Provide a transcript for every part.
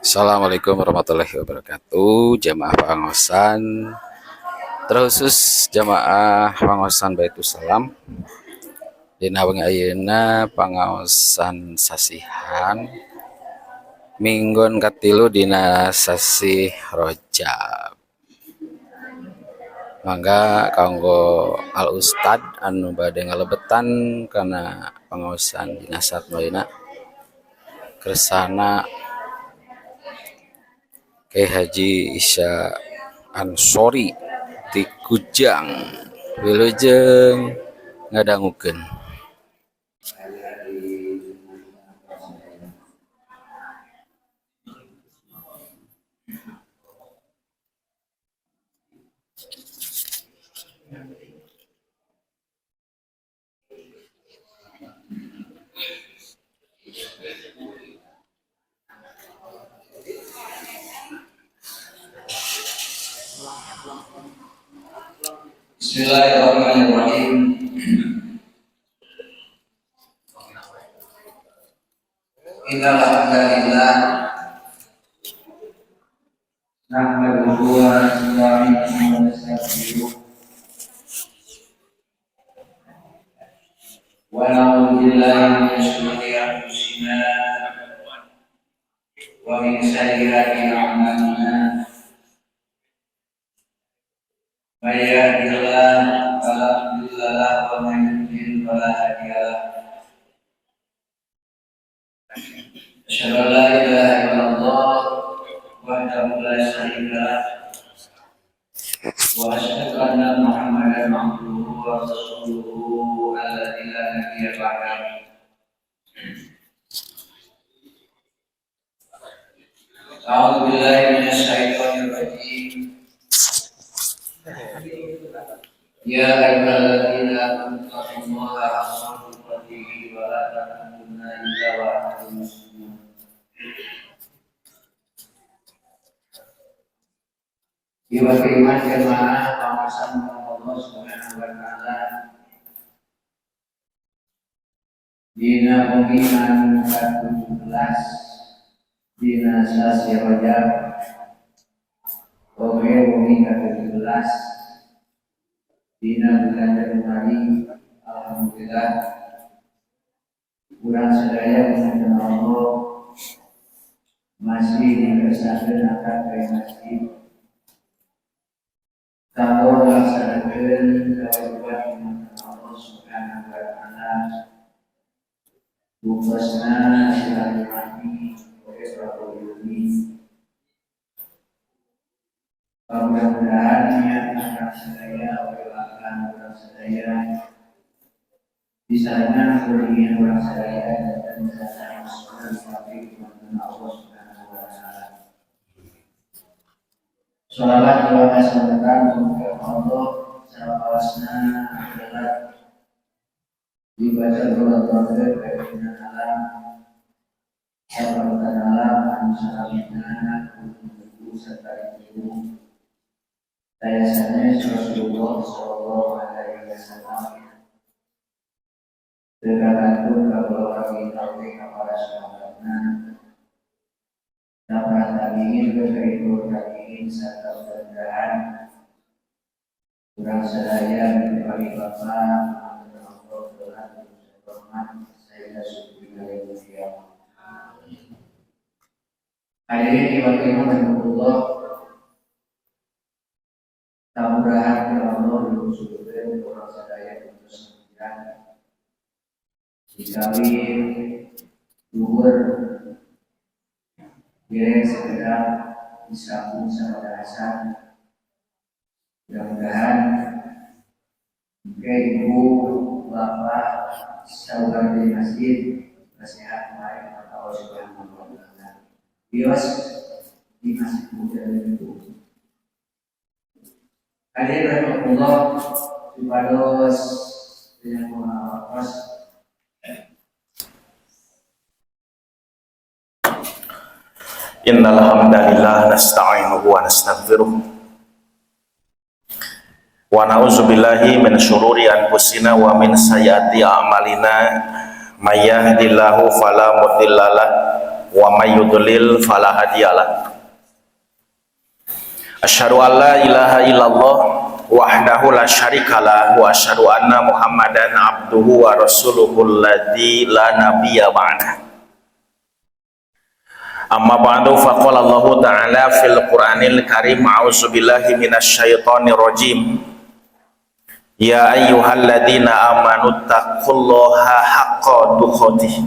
Assalamualaikum warahmatullahi wabarakatuh. Jamaah pangaosan, terkhusus jamaah pangaosan Baitussalam. Dina wengi ayeuna pangaosan sasihan minggon katilu dina sasih Rajab. Mangga kanggo Al Ustad anu bade ngalebetan kana pangaosan dina saat ayeuna, kersana Kiai Haji Isa Ansori ti Kujang. Wilujeng ngadangukeun. Bismillahirrahmanirrahim. Innal hamdalillah nahmaduhu wa nasta'inuhu wa nastaghfiruh wa na'udzu billahi min shururi anfusina wa min sayyiati a'malina. May yahdihillahu fala mudilla lahu wa may yudlil fala hadiya lahu. Asyhadu an la ilaha illallah wahdahu la syarika lah wa asyhadu anna Muhammadan abduhu wa rasuluhu alladzi la nabiyya ba'dahu. A'udzu billahi minasyaitonir rajim. Ya ayyuhalladzina amanu taqullaha haqqa tuqatih wa la tamutunna illa wa antum muslimun. Jiwa iman jemaah pengawasan Allah Subhanahu wa taala dina bengi anu ka-17 dina sasi Rajab, oge wengi ka-17 dina bulan Januari. Alhamdulillah, urang sadaya dengan Allah masih dikersanakeun akan ke masjid kanggo ngalaksanakeun kewajiban iman Allah Subhanahu wa taala, bungkusna silaturahmi oge prabowo. Mudah-mudahan niat urang sadaya oge langkah urang sadaya misalnya kepentingan urang sadaya dan misalnya di Allah Subhanahu wa taala. Sholawat wa salam untuk Allah salawasna adalah dibaca berbuat keyakinan alam sabaratan alam anu salamina kudu serta itu dayasanya Rasulullah Shallallahu Alaihi Wasallam Tergantung kalau kami tahu kepada sahabatna dan tabiin berikut tabiin serta mudah-mudahan kurang sadaya bagi bapak saya. Hadirin Allah, mudah-mudahan ya Allah diusulkan orang sadaya untuk sembilan dikali luhur direng sekedar disambung sama dasar. Mudah-mudahan oke, ibu bapak saudara di masjid nasihat baik atau Subhanahu wa taala bios di masjid muda itu. Hadirin rahmatullah, supados dengan pengawas. Innal hamdalillah nasta'inuhu wa nastaghfiruh wa na'udzu billahi min syururi anfusina wa min sayyiati a'malina, may yahdihillahu fala mudhillalah Wa may yudlil fala hadiyalah. Asyhadu an la ilaha illallah wahdahu la syarikalah wa asyhadu anna Muhammadan abduhu wa rasuluhu alladzi la nabiyya ba'dah. Amma ba'du, faqala Allahu ta'ala fil Qur'anil Karim, a'udzubillahi minasyaitonir rajim. Ya ayyuhalladzina amanu taqullaha haqqa tuqatih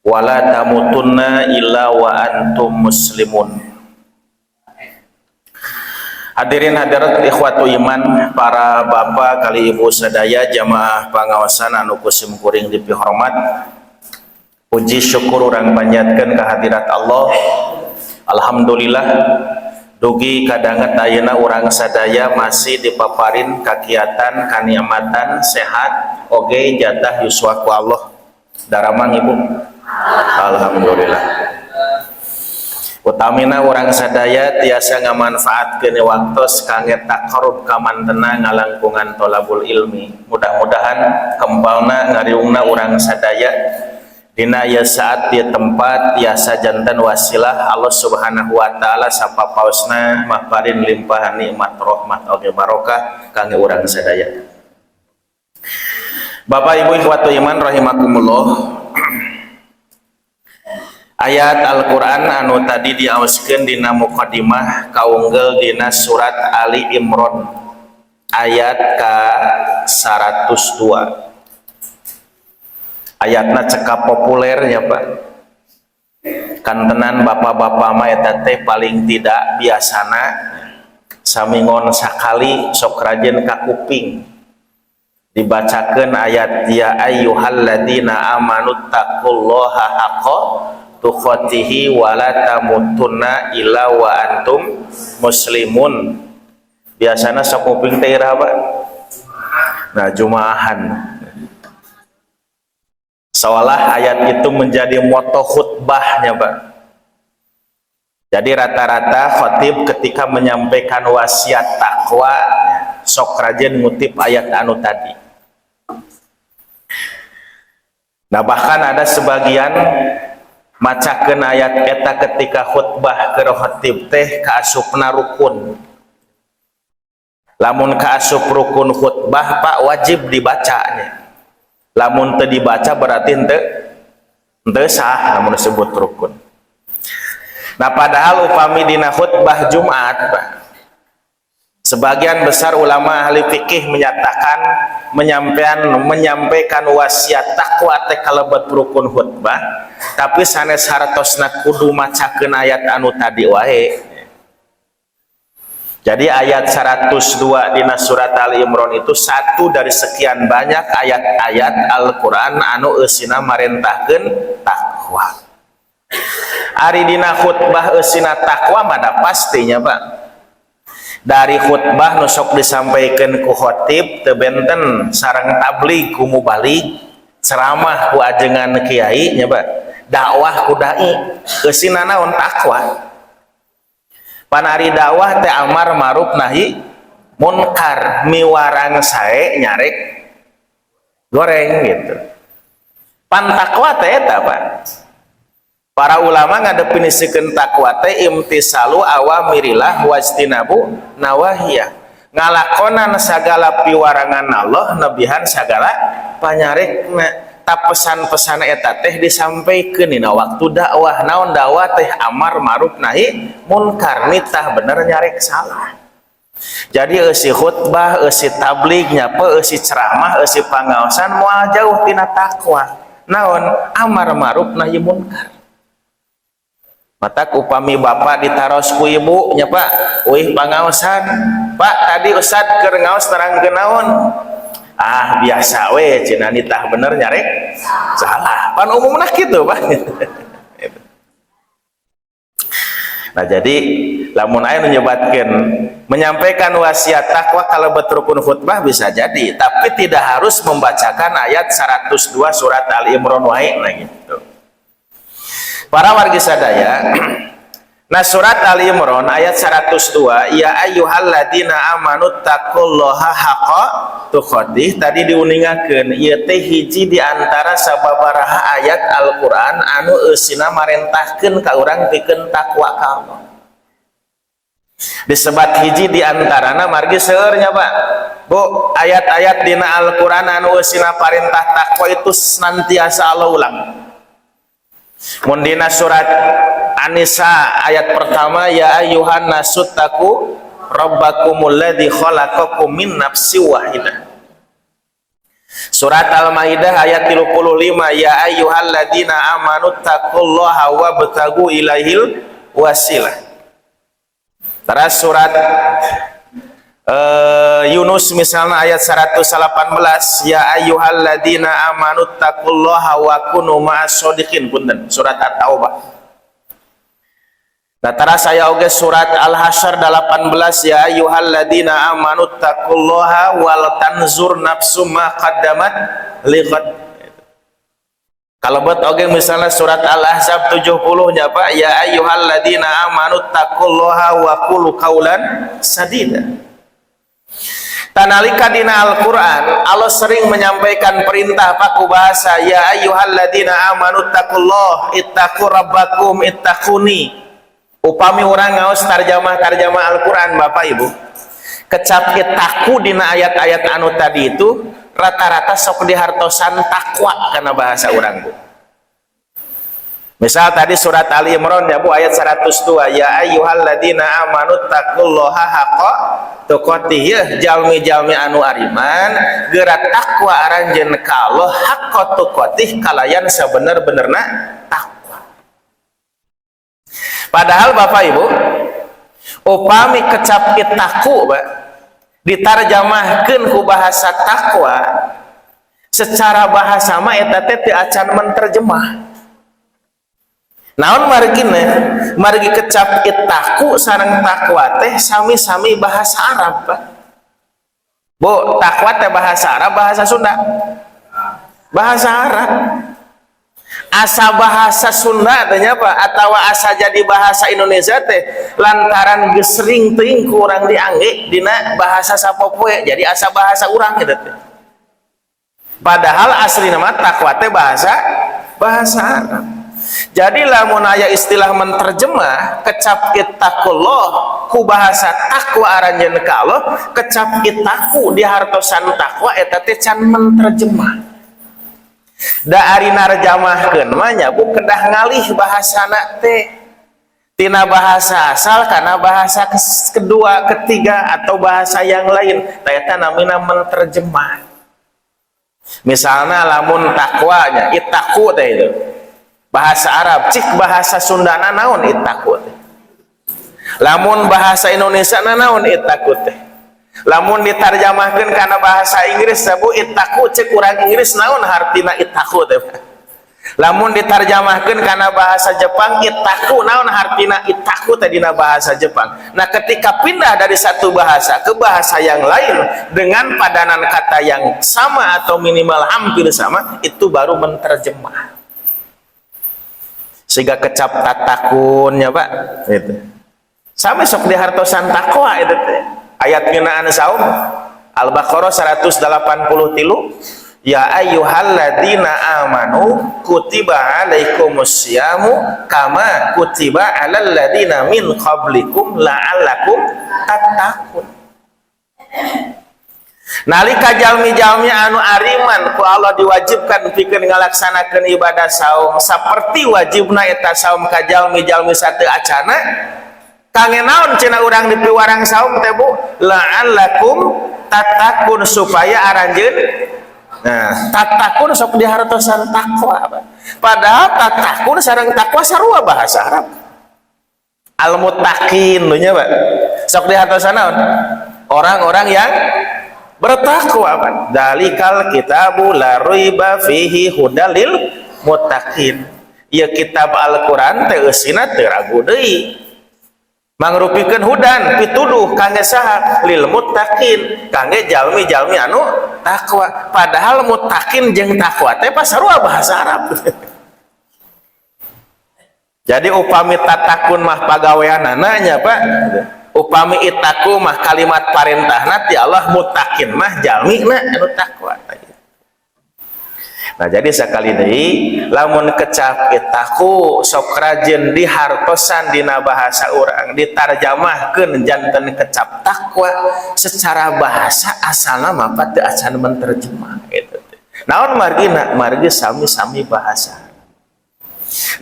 wa la tamutunna illa wa antum muslimun. Hadirin hadirat, ikhwatu iman, para bapak kali ibu sadaya jamaah pangaosan anu ku sim kuring dipihormat. Puji syukur urang panjatkeun kehadirat Allah. Alhamdulillah, dugi kadanget ayeuna urang sadaya masih dipaparin kakiatan, kanikmatan sehat oge jatah yuswa ku Allah. Daramang, Ibu? Alhamdulillah. Utamina urang sadaya tiasa ngamanfaatkeun waktos kangge taqarrub ka mantena, ngalangkungan tolabul ilmi. Mudah-mudahan kempalna ngariungna urang sadaya dina ieu saat di tempat tiasa janten wasilah Allah Subhanahu wa Taala sapapaosna maparin limpahan nikmat, rahmat oge barokah kangge urang sadaya. Bapak, Ibu, ikhwatu iman rahimakumullah. Ayat Al-Qur'an anu tadi diaoskeun dina mukadimah kaunggel dina surat Ali Imran ayat ka 102. Ayatna cekap populernya, Pak. Kantenan bapak-bapak mah eta teh paling tidak biasana saminggon sakali sok rajin ka kuping dibacakeun ayat ya ayyuhalladzina amanu taqullaha haqqa tuqatihi wa la tamutunna illa wa antum muslimun. Biasana sok kuping teh iraha, Pak? Nah, jumaahan. Seolah ayat itu menjadi moto khutbahnya, Pak. Jadi rata-rata khotib ketika menyampaikan wasiat takwa sok rajin ngutip ayat anu tadi. Nah, bahkan ada sebagian macakeun ayat eta ketika khutbah ke khotib teh kaasupna rukun. Lamun kaasup rukun khutbah, Pak, wajib dibacanya. Lamun teu dibaca berarti henteu henteu sah lamun disebut rukun. Nah, padahal upami dina khutbah Jumat, Pak, sebagian besar ulama ahli fikih menyatakan menyampaikan menyampaikan wasiat takwa teh kalebet rukun khutbah, tapi sanes hartosna kudu macakeun ayat anu tadi wae. Jadi ayat 102 dina surat Ali Imran itu satu dari sekian banyak ayat-ayat Al-Quran anu eusina marentahkeun takwa. Ari dina khutbah eusina takwa mah pastinya, Pak. Dari khutbah nu sok disampaikan ku khotib teu benten sareng tabligh ku mubalig, ceramah ku ajengan kiai nya, Pak. Dakwah ku dai, eusina naon? Takwa. Pan ari dakwah teh amar ma'ruf nahi munkar, miwarang sae nyarek goreng gitu. Pan takwa teh eta, Pak. Para ulama ngadefinisikeun takwa teh imtisalu awamirillah wajtinabu nawahiyah, ngalakonan sagala piwarangan Allah, nebihan sagala panyarekna. Ta pesan-pesan eta teh disampaikan dina waktu dakwah. Naon dakwah teh? Amar ma'ruf nahi munkar, nitah bener nyarek salah. Jadi eusi khutbah, eusi tabligh nya, eusi ceramah, eusi pangaosan moal jauh tina takwa. Naon? Amar ma'ruf nahi munkar. Matak upami bapak ditaros ku ibu nya, Pak, "Wih, pangaosan, Pak, tadi ustad keur ngaos nerangkeun naon?" "Ah, biasa we," cenah, "nitah bener nyarek salah." Pan umumna kitu, Pak. Nah, jadi lamun aya nu nyebatkeun menyampaikan wasiat takwa kalebet rukun khutbah bisa jadi, tapi tidak harus membacakan ayat 102 surat Ali Imran wae. Nah, gitu. Para wargi sadaya, Nah, surat Ali Imran ayat 102, يا أيها الذين آمنوا اتقوا الله حق تقاته, tadi diuningakeun ieu teh hiji di antara sababaraha ayat Al-Qur'an anu eusina marentahkeun ka urang pikeun takwa ka Allah. Disebat hiji di antarana margi seueur nya, Pak, Bu, ayat-ayat dina Al-Qur'an anu eusina parentah takwa itu senantiasa Allah ulang. Mun dina surat An-Nisa ayat pertama, يا أيها الناس اتقوا ربكم الذي خلقكم من نفس واحدة. Surat Al-Maidah ayat 35, يا أيها الذين آمنوا اتقوا الله وابتغوا إليه الوسيلة. Terus surat Yunus misalnya ayat 118, يا أيها الذين آمنوا اتقوا الله وكونوا مع الصادقين. Punten, surat At-Taubah. Nah, teras aya oge surat Al-Hasyr 18, يا أيها الذين آمنوا اتقوا الله ولتنظر نفس ما قدمت لغد. Kalebet oge misalnya surat Al-Ahzab 70 nya, Pak, يا أيها الذين آمنوا اتقوا الله وقولوا قولا سديدا. Tah, nalika dina Al-Quran Allah sering menyampaikan perintah, Pak, ku bahasa يا أيها الذين آمنوا اتقوا الله اتقوا ربكم اتقوني. Upami urang ngaos tarjamah-tarjamah Al-Quran, Bapak Ibu, kecap اتقوا dina ayat-ayat anu tadi itu rata-rata sok dihartosan takwa karena bahasa urang, Bu. Misal tadi surat Ali Imran ya, Bu, ayat 102, يا أيها الذين آمنوا اتقوا الله حق تقاته, ya jalmi-jalmi anu ariman, geura takwa aranjeun ka Allah, حق تقاته, kalayan sabener-benerna takwa. Padahal, Bapak Ibu, upami kecap اتقوا, Pak, ditarjamahkeun ku bahasa takwa, secara bahasa mah eta teh teu acan menterjemah. Naon margina? Margi kecap اتقوا sareng takwa teh sami-sami bahasa Arab, Pak. Bu, takwa teh bahasa Arab, bahasa Sunda? Bahasa Arab. Asa bahasa Sunda teh nya, Pak, atau asa jadi bahasa Indonesia teh lantaran geus sering teuing ku urang diangge dina bahasa sapopoe, jadi asa bahasa urang gitu teh. Padahal asli nama takwa teh bahasa bahasa Arab. Jadi lamun aya istilah menterjemah kecap اتقوا الله ku bahasa takwa aranjeun ka Allah, kecap اتقوا dihartosan takwa, eta teh can menterjemah. Da ari narjamahkeun mah nya, Bu, kedah ngalih bahasana teh tina bahasa asal karena bahasa kedua, ketiga, atau bahasa yang lain. Tah, eta namina menterjemah. Misalnya lamun takwanya اتقوا teh itu bahasa Arab, cik bahasa Sundana naon اتقوا teh? Lamun bahasa Indonesia na naon اتقوا teh? Lamun ditarjamahkeun kana bahasa Inggris, Bu, اتقوا cek urang Inggris naon hartina اتقوا teh? Lamun ditarjamahkeun kana bahasa Jepang, اتقوا naon hartina اتقوا teh dina bahasa Jepang? Nah, ketika pindah dari satu bahasa ke bahasa yang lain dengan padanan kata yang sama atau minimal hampir sama, itu baru menterjemah. Sehingga kecap تتقون nya, Pak, itu sampai sok dihartosan takwa itu teh. Ayat ngeunaan saum Al-Baqarah 183, يا أيها الذين آمنوا كتب عليكم الصيام كما كتب على الذين من قبلكم لعلكم تتقون. Nalika jalmi-jalmi anu ariman ku Allah diwajibkan pikeun ngalaksanakeun ibadah saum seperti wajibna eta saum ka jalmi-jalmi sateu acana, kangge naon cenah urang dipiwarang saum teh, Bu? لعلكم تتقون, supaya aranjeun. Nah, تتقون sok dihartosan takwa, padahal تتقون sareng takwa sarua bahasa Arab, المتقين nya, Pak. Sok dihartosan naon? Orang-orang yang bertakwa, Pak. ذلك الكتاب لا ريب فيه هدى للمتقين. Ieu kitab Al-Qur'an teh eusina teu ragu deui, mangrupikeun هدى pituduh kangge saha? للمتقين, kangge jalmi-jalmi anu takwa. Padahal متقين jeung takwa teh pasarua bahasa Arab. Jadi upami tattaqun mah pagaweanana nya, Pak. Upami ittaqu mah kalimat parentahna ti Allah, muttaqin mah jalmina anu takwa. Nah, jadi sekali deui, lamun kecap ittaqu sok rajin dihartosan dina bahasa urang, ditarjamahkeun janten kecap takwa. Secara bahasa asalna mah teu acan menterjemah gitu. Naon margina? Margi sami-sami bahasa.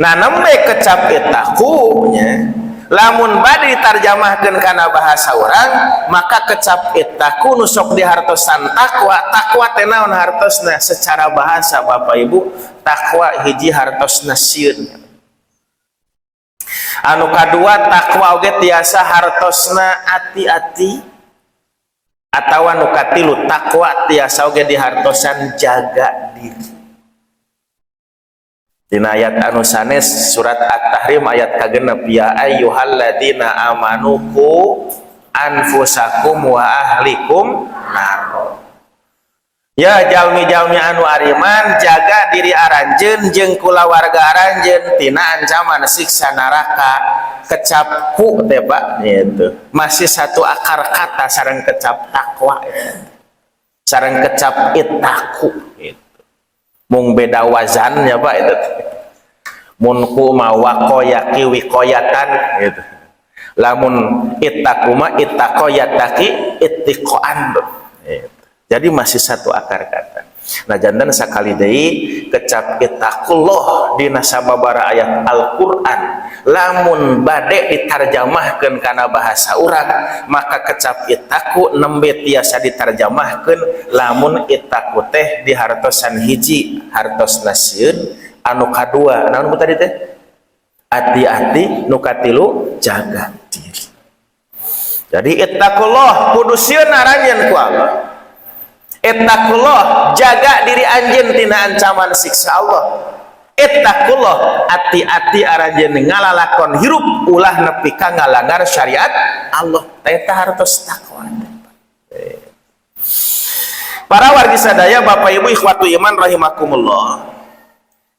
Nah, nembe kecap ittaqu nya, lamun bade ditarjamahkeun kana bahasa urang, maka kecap ittaqu nu sok dihartosan takwa. Takwa teh naon hartosna secara bahasa, Bapak Ibu? Takwa hiji hartosna sieun. Anu kadua, takwa oge tiasa hartosna ati-ati, atawa nu katilu, takwa tiasa oge dihartosan jaga diri. Dina ayat anu sanes, surat At-Tahrim ayat kagenep, ya ayyuhalladzina amanu qu anfusakum wa ahlikum nar. Ya jalmi-jalmi anu ariman, jaga diri aranjeun jeung kulawarga aranjeun tina ancaman siksa neraka. Kecap qu teh, Pak, gitu. Masih satu akar kata sareng kecap takwa. Sareng kecap ittaqu gitu. Mung beda wazannya, Pak, itu. Mun qu mah waqa yaqi wiqayatan gitu. Lamun ittaqu mah ittaqa yattaqi ittiqaan gitu. Jadi masih satu akar kata. Nah, janten sakali deui, kecap ittaqullah dina sababara ayat Al-Qur'an lamun bade ditarjamahkeun kana bahasa urang, maka kecap ittaqu nembe tiasa ditarjamahkeun. Lamun ittaqu teh dihartosan hiji hartosna sieun, anu kadua naon bu tadi teh? Hati-hati, nu katilu jaga diri. Jadi ittaqullah, kudu sieun aranjeun ku Allah. Ittaqullah, jaga diri anjeun tina ancaman siksa Allah. Ittaqullah, hati-hati aranjeun ngalalakon hirup, ulah nepi ka ngalanggar syariat Allah. Eta hartos takwa. Para wargi sadaya, Bapak Ibu, ikhwatu iman rahimakumullah.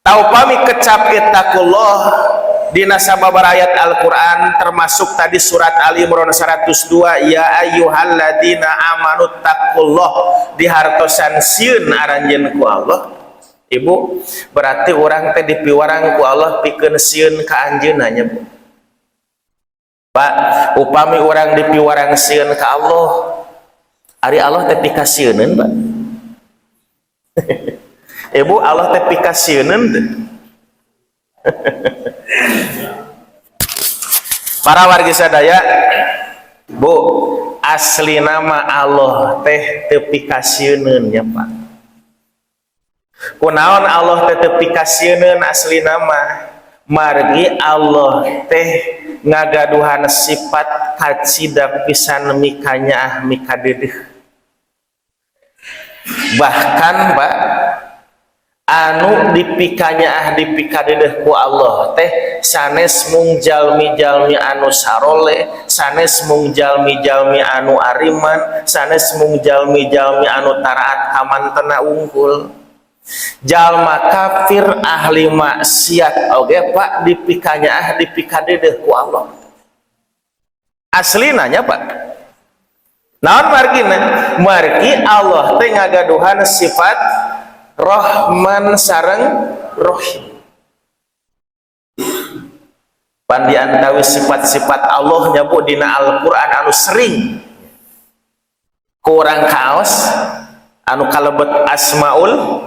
Taupami kecap ittaqullah dina sababaraha ayat Al-Qur'an, termasuk tadi surat Ali Imran 102, ya ayyuhalladzina amanu taqullah, dihartosan sieun aranjeun ku Allah. Ibu, berarti urang teh dipiwarang ku Allah pikeun sieun ka anjeunna nya, Bu. Pak, upami urang dipiwarang sieun ka Allah, ari Allah teh pikasieuneun, Pak? Ibu, Allah teh pikasieuneun teh? Para wargi sadaya, Bu, asli nama Allah teh teu pikasieuneun ya, Pak. Kunaon Allah teh teu pikasieuneun asli nama? Margi Allah teh ngagaduhan sifat kacida pisan mikanyaah mikadeudeuh. Bahkan, Pak, anu dipikanyaah dipikadeudeuh ku Allah teh sanes mung jalmi-jalmi anu saroleh, sanes mung jalmi-jalmi anu ariman, sanes mung jalmi-jalmi anu taraat kamantena unggul. Jalma kafir ahli maksiat oge, Pak, dipikanyaah dipikadeudeuh ku Allah. Aslina nya, Pak. Naon margina? Margi Allah teh ngagaduhan sifat Rahman sareng Rohim. Pan diantawi sifat-sifat Allah nya, Bu, dina Al-Qur'an anu sering kurang kaos anu kalebet Asmaul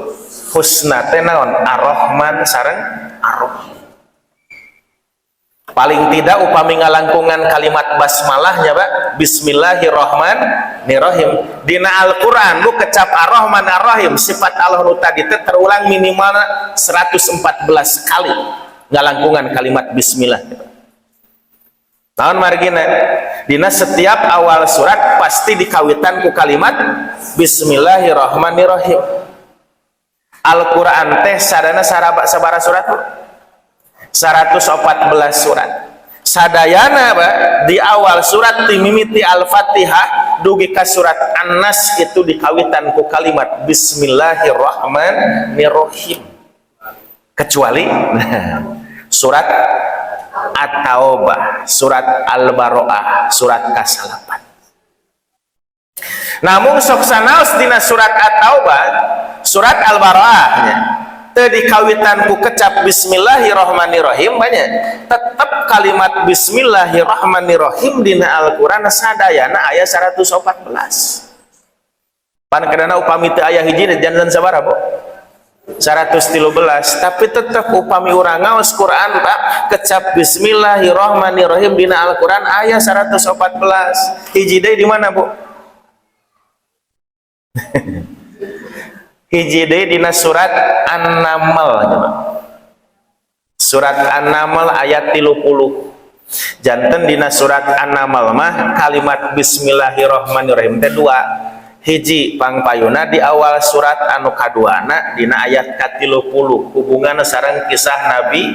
Husna teh naon? Ar-Rahman sareng Ar-Rahim. Paling tidak upami ngalangkungan kalimat basmalahnya, Pak, bismillahirrahmanirrahim. Dina Al-Qur'an, Bu, kecap Ar-Rahman Ar-Rahim, sifat Allah nu tadi teh terulang minimal 114 kali ngalangkungan kalimat bismillah. Naon margina? Dina setiap awal surat pasti dikawitan ku kalimat bismillahirrahmanirrahim. Al-Quran teh sadana saraba sabara surat, Bu? 114 surat. Sadayana, Pak, di awal surat timimiti Al-Fatihah dugi ka surat An-Nas itu dikawitan ku kalimat bismillahirrahmanirrahim. Kecuali, nah, surat At-Taubah, surat Al-Baroah, surat kasalapan. Namun sok sanaos dina surat At-Taubah, surat Al-Baroah nya teu dikawitan ku kecap bismillahirrahmanirrahim banyak, tetep kalimat bismillahirrahmanirrahim dina Al-Qur'an sadayana aya 114. Pan kadana upami teu aya hiji janten sabaraha, Bu? 113, tapi tetep upami urang ngaos Quran, Pak, kecap bismillahirrahmanirrahim dina Al-Qur'an aya 114. Hiji deui di mana, Bu? Hiji deui dina surat An-Naml. Surat An-Naml ayat 30. Janten dina surat An-Naml mah kalimat bismillahirrahmanirrahim teh dua. Hiji pangpayuna di awal surat anu kaduana dina ayat ka-30 hubungan sareng kisah Nabi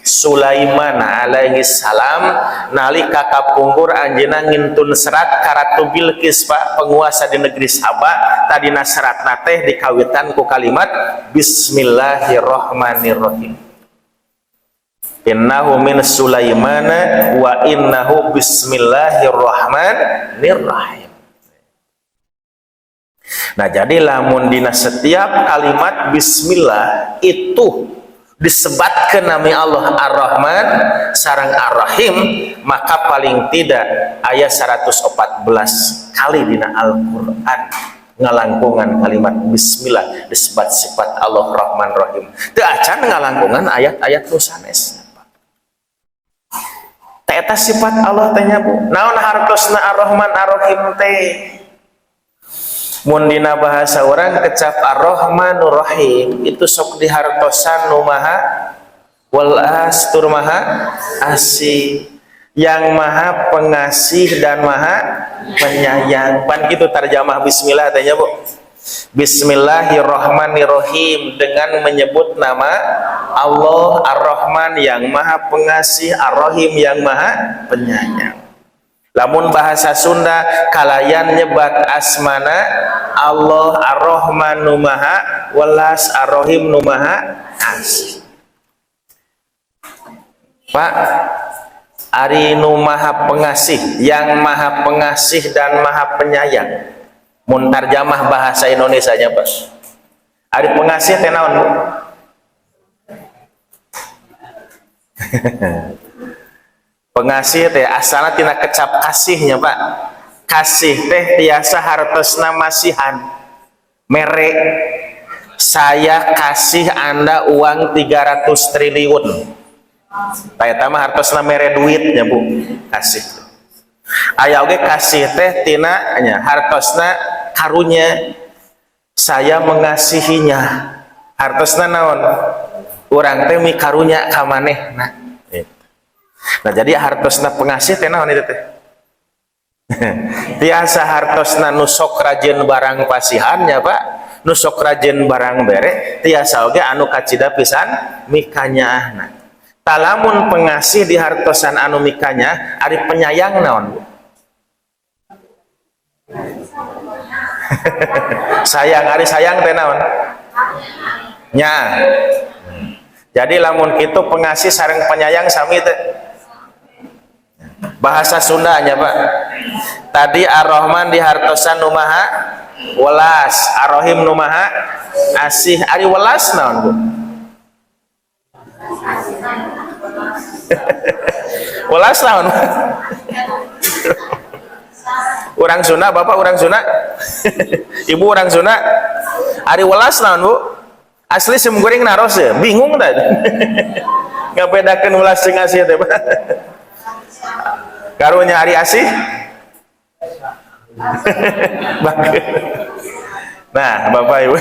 Sulaiman alaihi salam nalika kapungkur anjeunna ngintun serat ka Ratu Bilqis, Pak, penguasa di negeri Saba. Tadina seratna teh dikawitan ku kalimat bismillahirrahmanirrahim. Innahu min Sulaimana wa innahu bismillahirrahmanirrahim. Nah, jadi lamun dina setiap kalimat bismillah itu disebatkan nama Allah Ar-Rahman sareng Ar-Rahim, maka paling tidak ayat 114 kali dina Al-Qur'an ngalangkungan kalimat bismillah disebat sifat Allah Rahman Rahim. Teu acan ngalangkungan ayat-ayat nu sanes. Teh eta sifat Allah teh nya, Bu. Naon hartosna Ar-Rahman Ar-Rahim teh? Mun dina bahasa orang kecap Ar-Rahmanur Rahim itu sok dihartosan nu maha welas tur maha asih, yang maha pengasih dan maha penyayang. Pan gitu tarjamah bismillah teh nya, Bu. Bismillahirrahmanirrahim dengan menyebut nama Allah Ar-Rahman yang maha pengasih, Ar-Rahim yang maha penyayang. Lamun bahasa Sunda kalayan nyebat asmana Allah Ar-Rahman nu maha welas, Ar-Rahim nu maha asih. Pak, ari nu maha pengasih, yang maha pengasih dan maha penyayang. Mun tarjamah bahasa Indonesianya, Pak. Ari pengasih teh naon, Bu? Pengasih teh asalna tina kecap kasihnya, Pak. Kasih teh tiasa hartosna masihan. Mere saya kasih Anda uang 300 triliun. Tah eta mah hartosna mere duitnya, Bu. Kasih. Aya oge kasih teh tina nya hartosna karunya. Saya mengasihinya. Hartosna naon? Urang teh mikarunya ka manehna. Nah, jadi hartosna pengasih teh naon itu teh? Tiasa hartosna nu sok rajin barang pasihannya, Pak, nu sok rajin barang bere, tiasa oge anu kacida pisan mikanyaahna. Talamun pengasih di hartosan anu mikanya, ari penyayang naon, Bu? Sayang, ari sayang teh naon? Nya. Jadi lamun kitu pengasih sareng penyayang sami teh. Bahasa Sundanya, Pak. Tadi Ar-Rahman dihartosan nu maha welas, Ar-Rahim nu maha asih. Ari welas naon, Bu? Welas naon? Urang Sunda, Bapak urang Sunda. Ibu urang Sunda. Ari welas naon, Bu? Asli sim kuring naros ya, bingung tadi. Ngabedakeun welas jeung asih teh, Pak. Karunya ari asih. Nah, Bapak Ibu.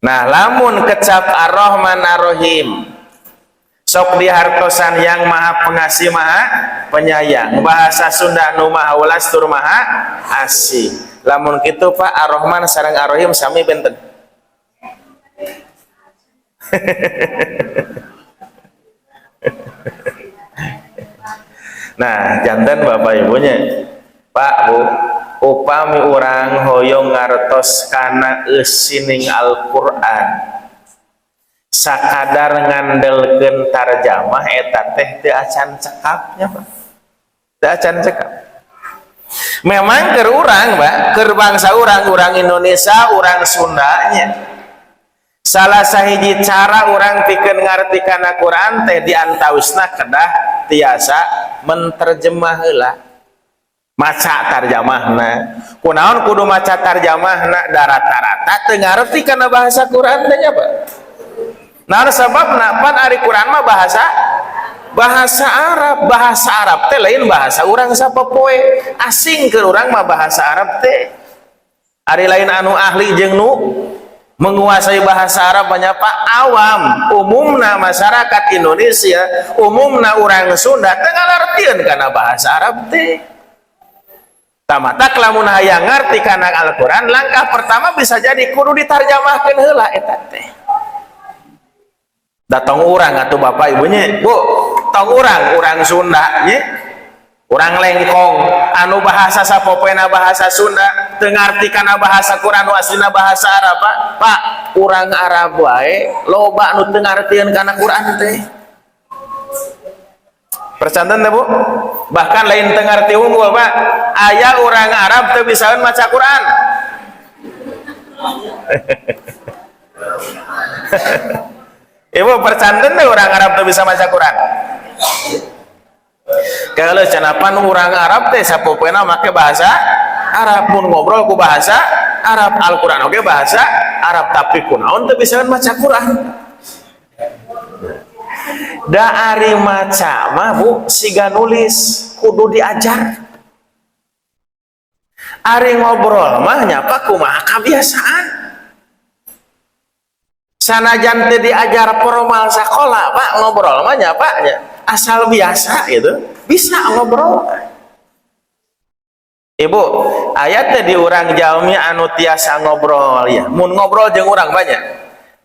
Nah, lamun kecap Ar-Rahman Ar-Rahim sok dihartosan yang maha pengasih maha penyayang. Bahasa Sunda nu maha welas tur maha asih. Lamun kitu Pak, Ar-Rahman sareng Ar-Rahim sami benten. Nah, janten Bapak Ibunya, Pak, Bu, Upami urang hoyong ngartos kana eusining Al-Qur'an, sakadar ngandelkeun tarjamah eta teh teu acan cekapnya, Pak. Teu acan cekap. Memang keur urang, Pak, keur bangsa urang, urang Indonesia, urang Sundanya, salah sahiji cara urang pikeun ngarti kana Quran teh diantawisna kedah tiasa menterjemah heula, maca tarjamahna. Kunaon kudu maca tarjamahna? Da rata-rata teu ngarti kana bahasa Quran teh nya, Pak. Nah, sababna pan ari Quran mah bahasa bahasa Arab. Bahasa Arab teh lain bahasa urang sapopoe, asing ke urang mah bahasa Arab teh. Ari lain anu ahli jeung nu menguasai bahasa Arab banyak, Pak. Awam, umumna masyarakat Indonesia, umumna urang Sunda teu ngalartieun kana bahasa Arab teh. Tah, matak lamun hayang ngarti kana Al-Qur'an, langkah pertama bisa jadi kudu ditarjamahkeun heula eta teh. Da tong urang atuh, Bapak Ibunya, Bu, tong urang, urang Sunda nya, urang Lengkong anu bahasa sapopoena bahasa Sunda teu ngarti kana bahasa Quran nu aslina bahasa Arab, Pak. Pak, urang Arab wae loba nu teu ngartieun kana Quran teh. Percanten teh, Bu? Bahkan lain teu ngarti unggul, Pak. Aya urang Arab teu bisaeun maca Quran. Ibu, percanten teh urang Arab teu bisa maca Quran? Kalau canapan urang Arab teh sapopoena make bahasa Arab, mun ngobrol ku bahasa Arab, Al-Quran oge bahasa Arab, tapi kunaon teu bisa maca Quran? Da ari maca mah, Bu, siga nulis, kudu diajar. Ari ngobrol mah nyapa kumaha kebiasaan. Sanajan teu diajar formal sekolah, Pak, ngobrol mah nyapa nya asal biasa gitu bisa ngobrol. Ibu, aya teh di urang jalmi anu tiasa ngobrol ya? Mun ngobrol jeung urang banyak,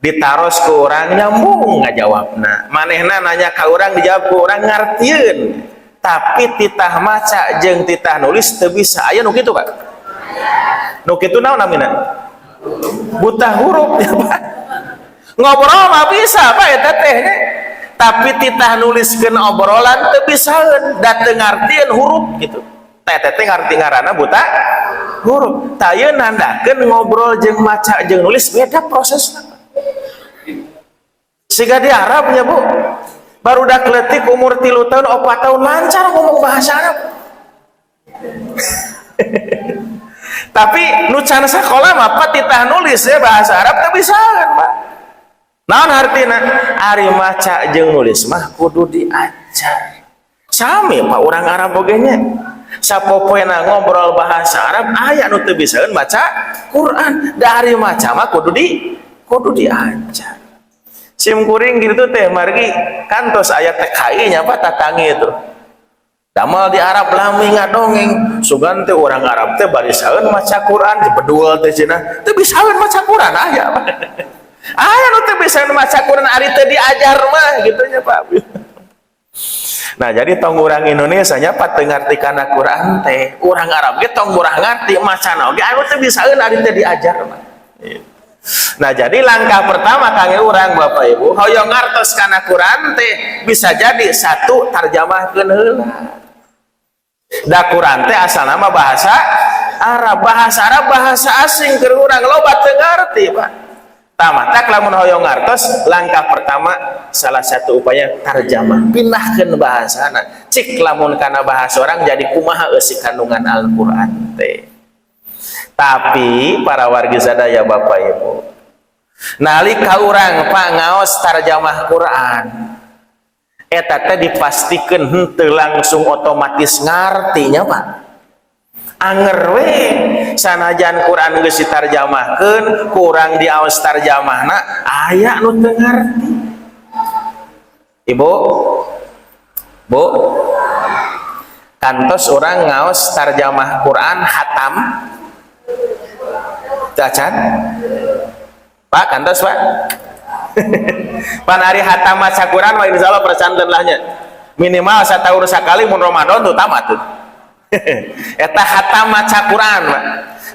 ditaros ku urang nyambung ngajawabna, manehna nanya ka urang dijawab ku urang, ngartieun, tapi titah maca jeung titah nulis teu bisa. Aya nu kitu, Pak? Nu kitu naon namina? Buta huruf ya, Pak. Ngobrol mah bisa, Pak, eta teh, tapi titah nuliskeun obrolan teu bisaeun, da teu ngartieun huruf gitu. Teh teh ngarti, ngaranna buta huruf. Tah, ieu nandakeun ngobrol jeung maca jeung nulis beda prosesna. Siga di Arabnya, Bu, barudak leutik umur 3 tahun, 4 tahun lancar ngomong bahasa Arab, tapi nu can sekolah mah, Pak, titah nulis ya bahasa Arab teu bisa kan, Pak. Naon artina? Ari maca jeung nulis mah kudu diajar. Sami, Pak, urang Arab oge nya, sapopoena ngobrol bahasa Arab, aya nu teu bisaeun maca Quran. Da ari maca mah kudu diajar. Sim kuring gitu teh margi kantos aya TKI nya, Pak, tatangi itu damel di Arab lami ngadongeng, sugan teh urang Arab teh barisaeun maca Quran di bedul teh cenah teu bisaeun maca Quran. Aya, Pak, aya nu teu bisaeun maca Quran, ari teu diajar mah gitu nya, Pak. Nah, jadi tong urang Indonesia nya, Pak, teu ngarti kana Quran teh. Urang Arab ge tong murah ngarti, macana oge anu teu bisaeun ari teu diajar mah. Nah, jadi langkah pertama kangge urang, Bapak Ibu, hoyong ngartos kana Quran teh bisa jadi satu, tarjamahkeun heula. Da Quran teh asalna mah bahasa Arab, bahasa Arab bahasa asing keur urang, loba teu ngarti, Pak. Tah, matak lamun hoyong ngartos, langkah pertama salah satu upaya tarjamah, pindahkeun bahasana. Cik lamun kana bahasa urang jadi kumaha eusi kandungan Al-Qur'an teh. Tapi para wargi sadaya, Bapak Ibu, nalika urang, Pak, ngaos tarjamah Quran eta teh dipastikan henteu langsung otomatis ngartinya, Pak. Anger we sanajan Quran geus ditarjamahkeun, kurang diaos tarjamahna, aya nu teu ngarti. Ibu, Bu, kantos urang ngaos tarjamah Quran hatam? Acan, Pak? Kantos, Pak? Pan ari hatam maca Quran mah insya Allah percanten lah nya, minimal setahun sekali mun Ramadan tuh tamat tuh. Eta khatam maca Quran, Pak.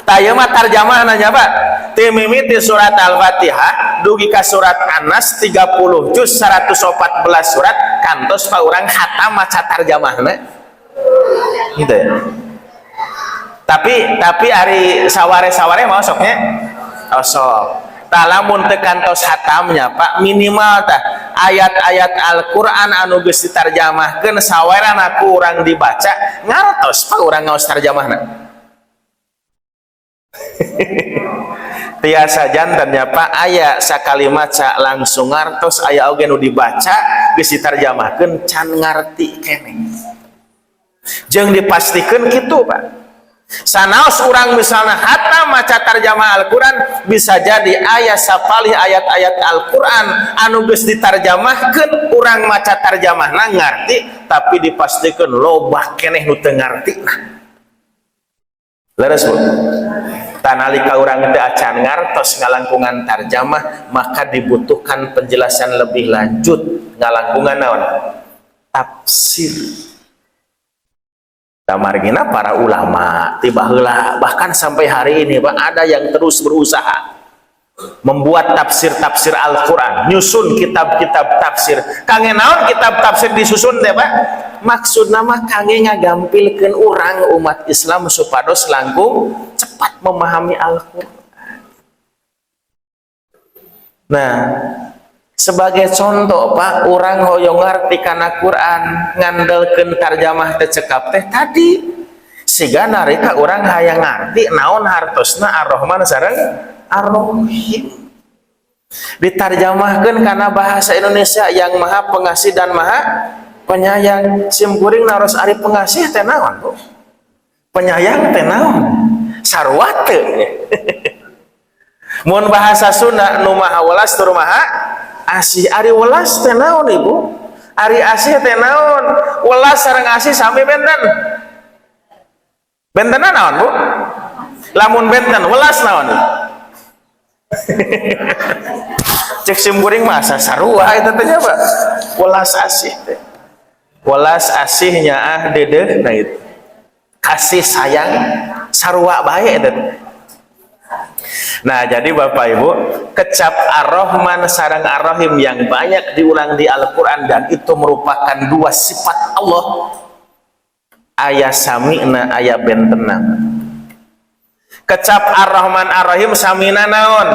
Tah ieu mah tarjamahna nya, Pak. Ti mimiti surat Al-Fatihah dugi ka surat An-Nas 30 juz 114 surat kantos Pak urang khatam maca tarjamahna. Gitu ya. Tapi ari saware-saware mau sok nya? Oh, sok. Tah, lamun teu kantos khatamnya, Pak, minimal tah ayat-ayat Al-Qur'an anu geus ditarjamahkeun sawerana ku urang dibaca, ngartos Pak urang ngaos tarjamahna. Tiasa janten nya, Pak, aya sakali maca langsung ngartos, aya oge nu dibaca geus ditarjamahkeun can ngarti keneh. Jeung dipastikeun kitu, Pak. Sanaos urang misalnya hatam maca tarjamah Al-Quran, bisa jadi aya sapalih ayat-ayat Al-Quran anu geus ditarjamahkeun, urang maca tarjamahna ngarti, tapi dipastikan loba keneh nu teu ngarti. Nah, leres, Bu? Tah, nalika urang teu acan ngartos ngalangkungan tarjamah, maka dibutuhkan penjelasan lebih lanjut ngalangkungan naon? Tafsir. Margina para ulama tiba heula, bahkan sampai hari ini, Pak, ada yang terus berusaha membuat tafsir-tafsir Al-Quran, nyusun kitab-kitab tafsir. Kangge naon kitab tafsir disusun teh, Pak? Maksud nama kangge ngagampilkeun urang umat Islam supados langkung cepat memahami Al-Quran. Nah, sebagai contoh, Pak, urang hoyong ngarti kana Quran ngandelkeun tarjamah teh cekap teh tadi, siga nalika urang hayang ngarti naon hartosna Ar-Rahman sareng Ar-Rahim, ditarjamahkeun kana bahasa Indonesia yang Maha Pengasih dan Maha Penyayang. Sim kuring naros, ari pengasih teh naon, Bu? Penyayang teh naon? Sarua teu? Mun bahasa Sunda nu maha welas tur maha asih, ari welas teh naon, Ibu? Ari asih teh naon? Welas sareng asih sami benten? Bentenan naon, Bu? Lamun benten, welas naon? Cek simkuring masa sarua itu teh, Pak, welas asih teh. Welas asihnya ah dedeh, nah itu kasih sayang, sarua bae itu. Nah, jadi Bapak Ibu, kecap Ar-Rahman sareng Ar-Rahim yang banyak diulang di Al-Quran dan itu merupakan dua sifat Allah. Aya samina, aya bentena. Kecap Ar-Rahman Ar-Rahim samina naon?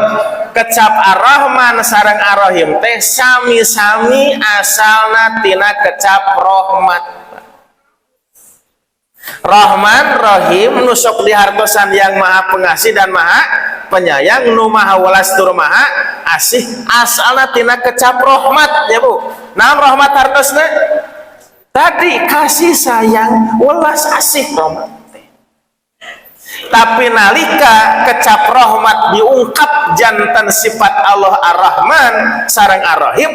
Kecap Ar-Rahman sareng Ar-Rahim teh sami-sami asalna tina kecap rahmat. Rahman Rahim nu sok dihartosan yang Maha Pengasih dan Maha Penyayang, nu maha welas tur maha asih, asalna tina kecap rahmat ya, Bu. Naon rahmat hartosna? Tadi kasih sayang, welas asih, rahmat. Tapi nalika kecap rahmat diungkap janten sifat Allah Ar-Rahman sareng Ar-Rahim,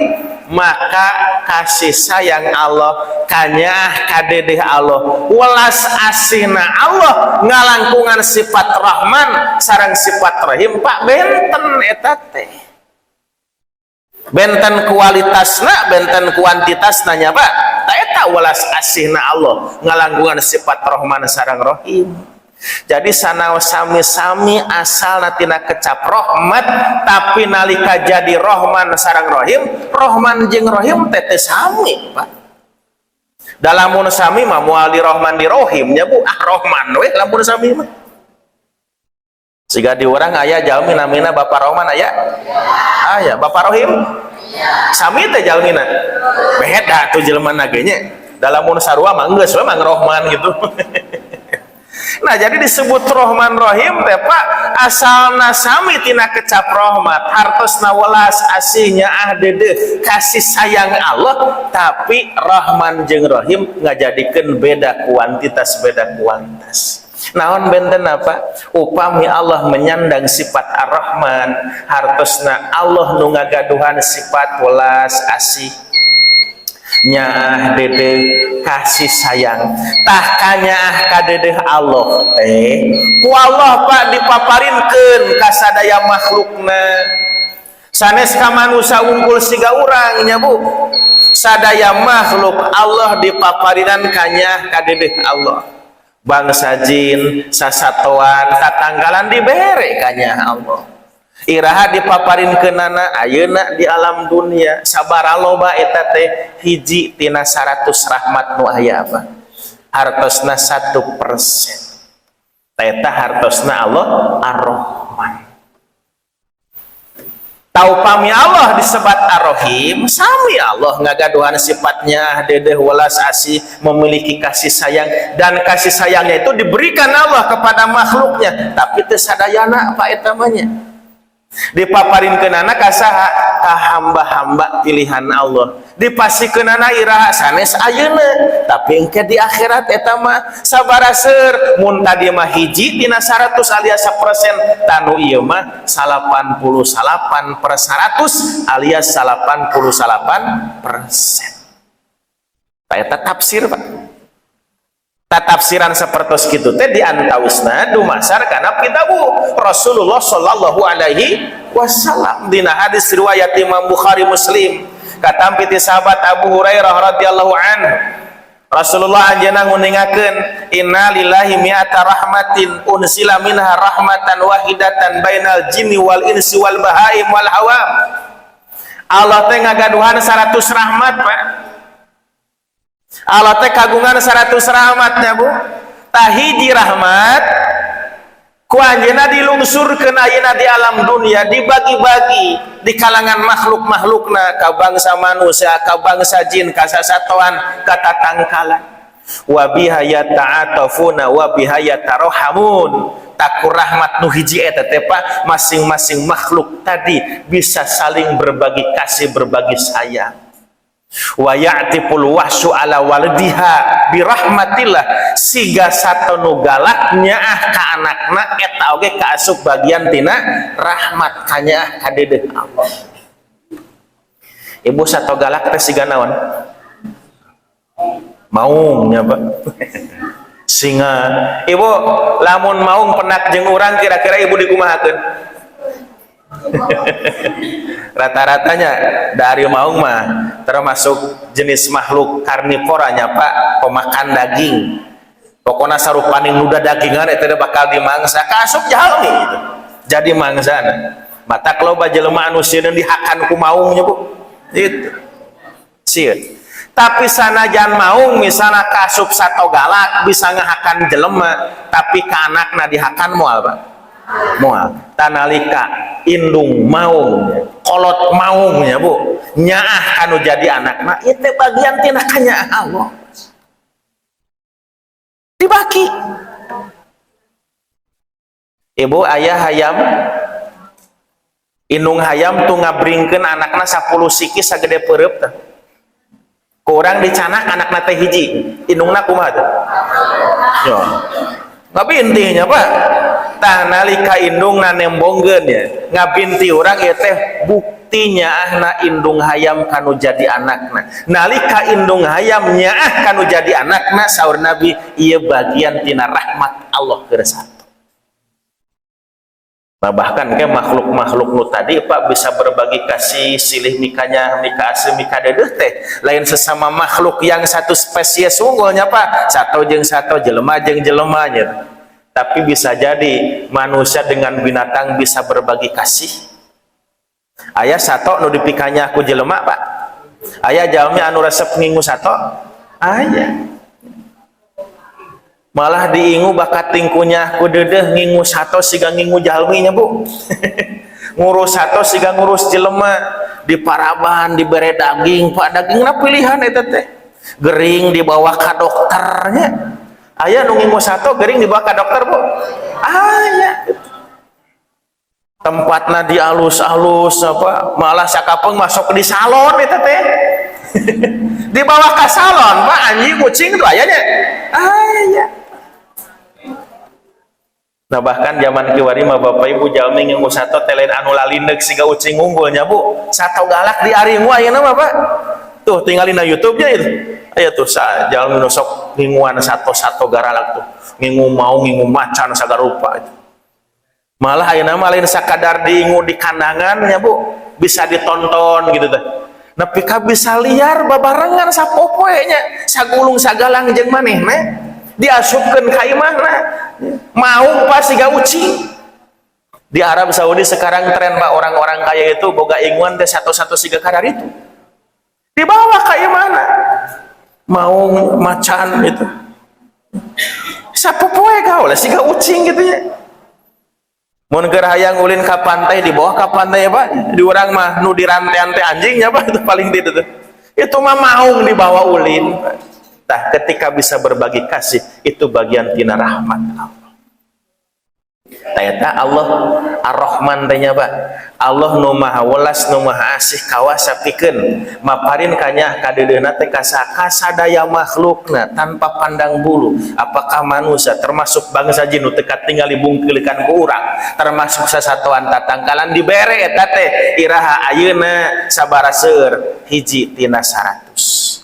maka kasih sayang Allah, kanyaah kadedeh Allah, welas asihna Allah ngalangkungan sifat Rahman sareng sifat Rahim, Pak, benten eta teh. Benten kualitasna, benten kuantitasna nya, Pak. Tah, eta welas asihna Allah ngalangkungan sifat Rahman sareng Rahim. Jadi sanaos sami-sami asal tina kecap rahmat, tapi nalika jadi Rohman sareng Rohim, Rohman jeung Rohim teh teu sami, Pak. Lamun sami mah moal di Rohman di Rohim nya, Bu. Ah, Rohman we lamun sami mah. Siga di urang aya jalmi namina Bapak Rohman, aya? Aya. Bapak Rohim? Sami teh jalmina. Beda tuh jelema ge nya. Lamun sarua mah geus we mang Rohman gitu. Nah, jadi disebut Rohman Rohim teh, Pak, asalna sami tina kecap rahmat, hartosna welas asihnya, ah dede, kasih sayang Allah, tapi Rahman jeung Rahim ngajadikeun beda kuantitas, beda kuantitas. Naon benten apa? Upami Allah menyandang sifat Ar-Rahman, hartosna Allah nu ngagaduhan sifat welas asih, nyaah dede, kasih sayang. Tah, kanyaah kadedeh Allah teh ku Allah, Pak, dipaparinkeun ka sadaya makhlukna, sanes ka manusia wungkul siga urang nya, Bu. Sadaya makhluk Allah dipaparinan kanyaah kadedeh Allah. Bangsa jin, sasatoan, tatangkalan dibere kanyaah Allah. Iraha dipaparinkeunana? Ayeuna di alam dunia. Sabara loba eta teh hiji tina 100 rahmat nu aya apa hartosna 1%. Eta hartosna Allah Ar-Rahman. Tah, upami Allah disebat Ar-Rahim, sami Allah ngagaduhan sifatnya dedeh welas asih, memiliki kasih sayang, dan kasih sayangnya itu diberikan Allah kepada makhluknya, tapi teu sadayana, Pak. Eta mah nya dipaparinkeunana ka saha? Ka hamba-hamba pilihan Allah. Dipasikeunana iraha? Sanes ayeuna, tapi engke di akhirat. Eta mah sabara seur? Mun tadi mah hiji tina 100 alias 1%, tah nu ieu mah 88 per 100 alias 88%. Eta tafsir, Pak. Tafsiran seperti itu teh diantawisna dumasar kana pidawuh Rasulullah Shallallahu Alaihi Wasallam dina hadis riwayat Imam Bukhari Muslim, katampi ti sahabat Abu Hurairah radhiyallahu anhu. Rasulullah anjeunna nguningakeun, "Inna lillahi mi'ata rahmatin, unzila minha rahmatan wahidatan bainal jinni wal insi wal bahaim wal hawam." Allah teh ngagaduhan 100 rahmat, Pak. Allah teh kagungan 100 rahmatnya, Bu. Tah, hiji rahmat ku anjeunna dilungsurkeun ayeuna di alam dunia, dibagi-bagi di kalangan makhluk-makhlukna, ka bangsa manusia, ka bangsa jin, ka sasatoan, ka tatangkalan. "Wa biha yata'atafuna wa biha yatarohamun." Tah, ku rahmat nu hiji eta teh, Pak, masing-masing makhluk tadi bisa saling berbagi kasih, berbagi sayang. "Wa ya'tiful wahsyu ala waldiha birahmatillah." Siga sato nu galak nyaah ka anakna, eta oge kaasup bagian tina rahmat, kanyaah kadedeh Allah. Ibu, sato galak teh siga naon? Maung nya, Pak, singa. Ibu, lamun maung pendak jeung urang, kira-kira Ibu dikumahakeun? Rata-ratanya dari maung mah termasuk jenis makhluk karnivoranya, Pak, pemakan daging. Pokoknya sarupaning nuda dagingan itu bakal dimangsa, kaasup jalmi gitu jadi mangsana. Matak loba jelema anu sieun dihakan ku maungnya, Bu, itu sieun. Tapi sanajan maung misalnya kasup sato galak bisa ngahakan jelema, tapi ke anakna dihakan moal, Pak? Moal. Tah, nalika indung maung, kolot maungnya, Bu, nyaah kanu jadi anakna, itu bagian tina kanyaah Allah dibagi. Ibu, ayah hayam, indung hayam tuh ngabringkeun anakna 10 siki sagede peureub teh. Kurang dicanak anakna teh hiji, indungna kumaha teh ya? Ngabintihnya, Pak. Tah, nalika indungna nembongkeun ya ngabinti urang, ieu teh bukti nyaahna indung hayam kanu jadi anakna. Nalika indung hayam nyaah kanu jadi anakna, saur Nabi, ieu bagian tina rahmat Allah keur sato. Nah, bahkan ke makhluk-makhluk nu tadi, Pak, bisa berbagi kasih silih mikanya, mika asih, mika dedeh teh lain sesama makhluk yang satu spesies unggulnya, Pak, sato jeung sato, jelema jeung jelema nya. Tapi bisa jadi manusia dengan binatang bisa berbagi kasih. Aya sato nu dipikanya ku jelema, Pak? Aya jalmi anu resep ngingu sato? Aya. Malah diingu bakat tingkunya ku dedeh, ngingu sato siga ngingu jalminya, Bu, ngurus sato siga ngurus jelema. Di paraban, dibere daging, Pak, dagingna pilihan eta teh. Gering dibawa ka dokternya. Aya nu ngingu sato gering dibawa ka dokter, Bu? Aya. Tempatna di alus-alus apa, malah sakapeng masuk di salon eta teh, dibawa ke salon, Pak. Anjing, kucing itu ayahnya aya. Nah, bahkan zaman kiwari mah, Bapak Ibu, jalmi ngingu sato teh lain anu lalindeg siga ucing unggulnya, Bu. Sato galak diaringu ayeuna mah, Pak. Tuh, tinggalin na YouTube-nya itu. Aya tuh sa jalmi nu sok nginguan sato-sato garalak tuh. Ngingu mau ngingu macan sagarupa itu. Malah ayeuna mah lain sakadar diingu di kandangan ya, Bu, bisa ditonton gitu teh. Nepi ka bisa liar babarengan sapopoe nya, sagulung sagalang jeung manehna. Diasupkeun ka imahna. Maung, Pak, siga ucing. Di Arab Saudi sekarang tren, Pak, orang-orang kaya itu boga inguan teh satu-satu siga kadar itu. Dibawa ka imahna. Maung, macan itu. Sapopoe gaul siga ucing gitu ya. Mun keur hayang ulin ka pantai, dibawa ka pantai ya, Pak. Di urang mah nu dirantean teh anjingnya, Pak, itu paling tidak tuh. Itu mah maung dibawa ulin, Pak. Tah, ketika bisa berbagi kasih itu bagian tina rahmat Allah. Eta Allah Ar-Rahman teh nya, Pak. Allah nu maha welas, nu maha asih, kawasa pikeun maparin kanyaah kadeudeuna teh ka kasadaya makhlukna tanpa pandang bulu, apakah manusia, termasuk bangsa jin nu teu katingali bungkeulikan ku urang, termasuk sasatoan, tatangkalan, dibere eta teh iraha? Ayeuna sabara seueur? Hiji tina 100.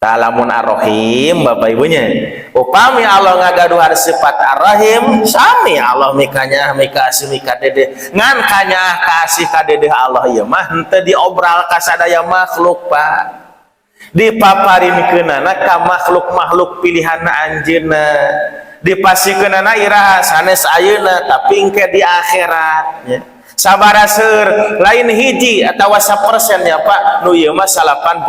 Lamun Ar-Rahim, Bapak Ibunya, upami Allah ngagaduhan sifat Ar-Rahim, sami Allah mikanyaah, mikasih, mikadede. Ngan kanyaah kasih kadede Allah ieu mah henteu diobral ka sadaya makhluk, Pak. Dipaparinkeunana ka makhluk-makhluk pilihanna anjeunna. Dipasikeunana iraha? Sanes ayeuna, tapi engke di akhirat ya. Sabara seur? Lain hiji atau 1% ya, Pak, nu ieu mah 88%.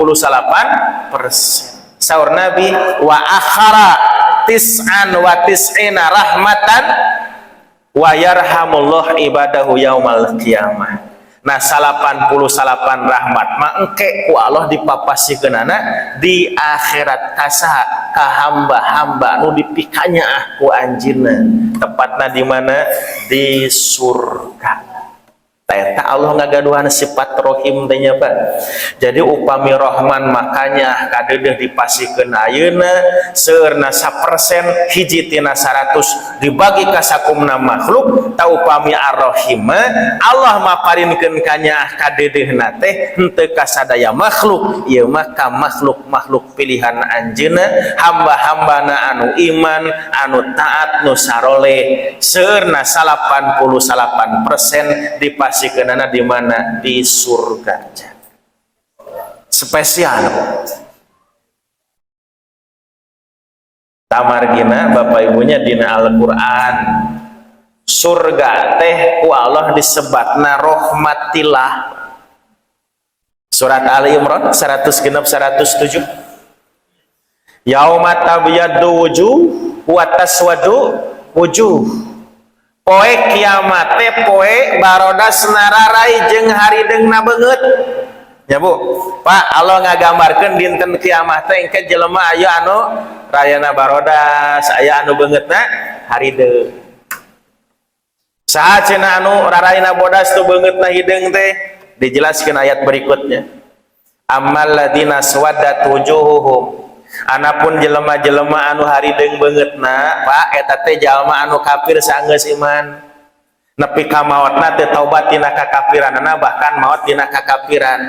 Saur Nabi, wa akhara tis'an wa tis'ina rahmatan wa yarhamullah ibadahu yaumal qiyamah. Nah, 88 rahmat mah engke ku Allah dipapasikeunana di akhirat kasaha? Ka hamba-hamba nu dipikanyaah ku anjeunna. Tepatna di mana? Di surga. Eta Allah ngagaduhan sifat rohim teh nya, Pak. Jadi upami Rohman makanya kadeudeuh dipasikeun ayeuna seueurna 1%, hiji tina 100, dibagi ka sakumna makhluk. Ta upami Ar-Rahim, Allah maparinkeun kanyaah kadeudeuna teh henteu ka sadaya makhluk, ieu mah ka makhluk-makhluk pilihan anjeunna, hamba-hambana anu iman, anu taat, nu saroleh. Seueurna 88% dipasikeunana di mana? Di surga. Spesial. Tamargina, Bapak Ibunya, dina Al-Qur'an surga teh ku Allah disebatna rahmatillah. Surat Ali Imran 106, 107. Yauma tabyaddu wujuh wa taswadu wujuh. Poe kiamat teh poe barodas nararai jeung harideungna beungeut. Ya, Bu, Pak, Allah ngagambarkeun dinten kiamat teh engke jelema aya anu rayana barodas, aya anu beungeutna harideung. Saha cenah anu raraina bodas tu beungeutna hideung teh? Dijelaskan ayat berikutnya. Ammal ladina swaddat wujuhuhum. Anapun jelema-jelema anu harideung beungeutna, Pak, eta teh jalma anu kafir sanggeus iman. Nepi ka maotna teu taubat tina kakafiranana, bahkan maot dina kakafiran.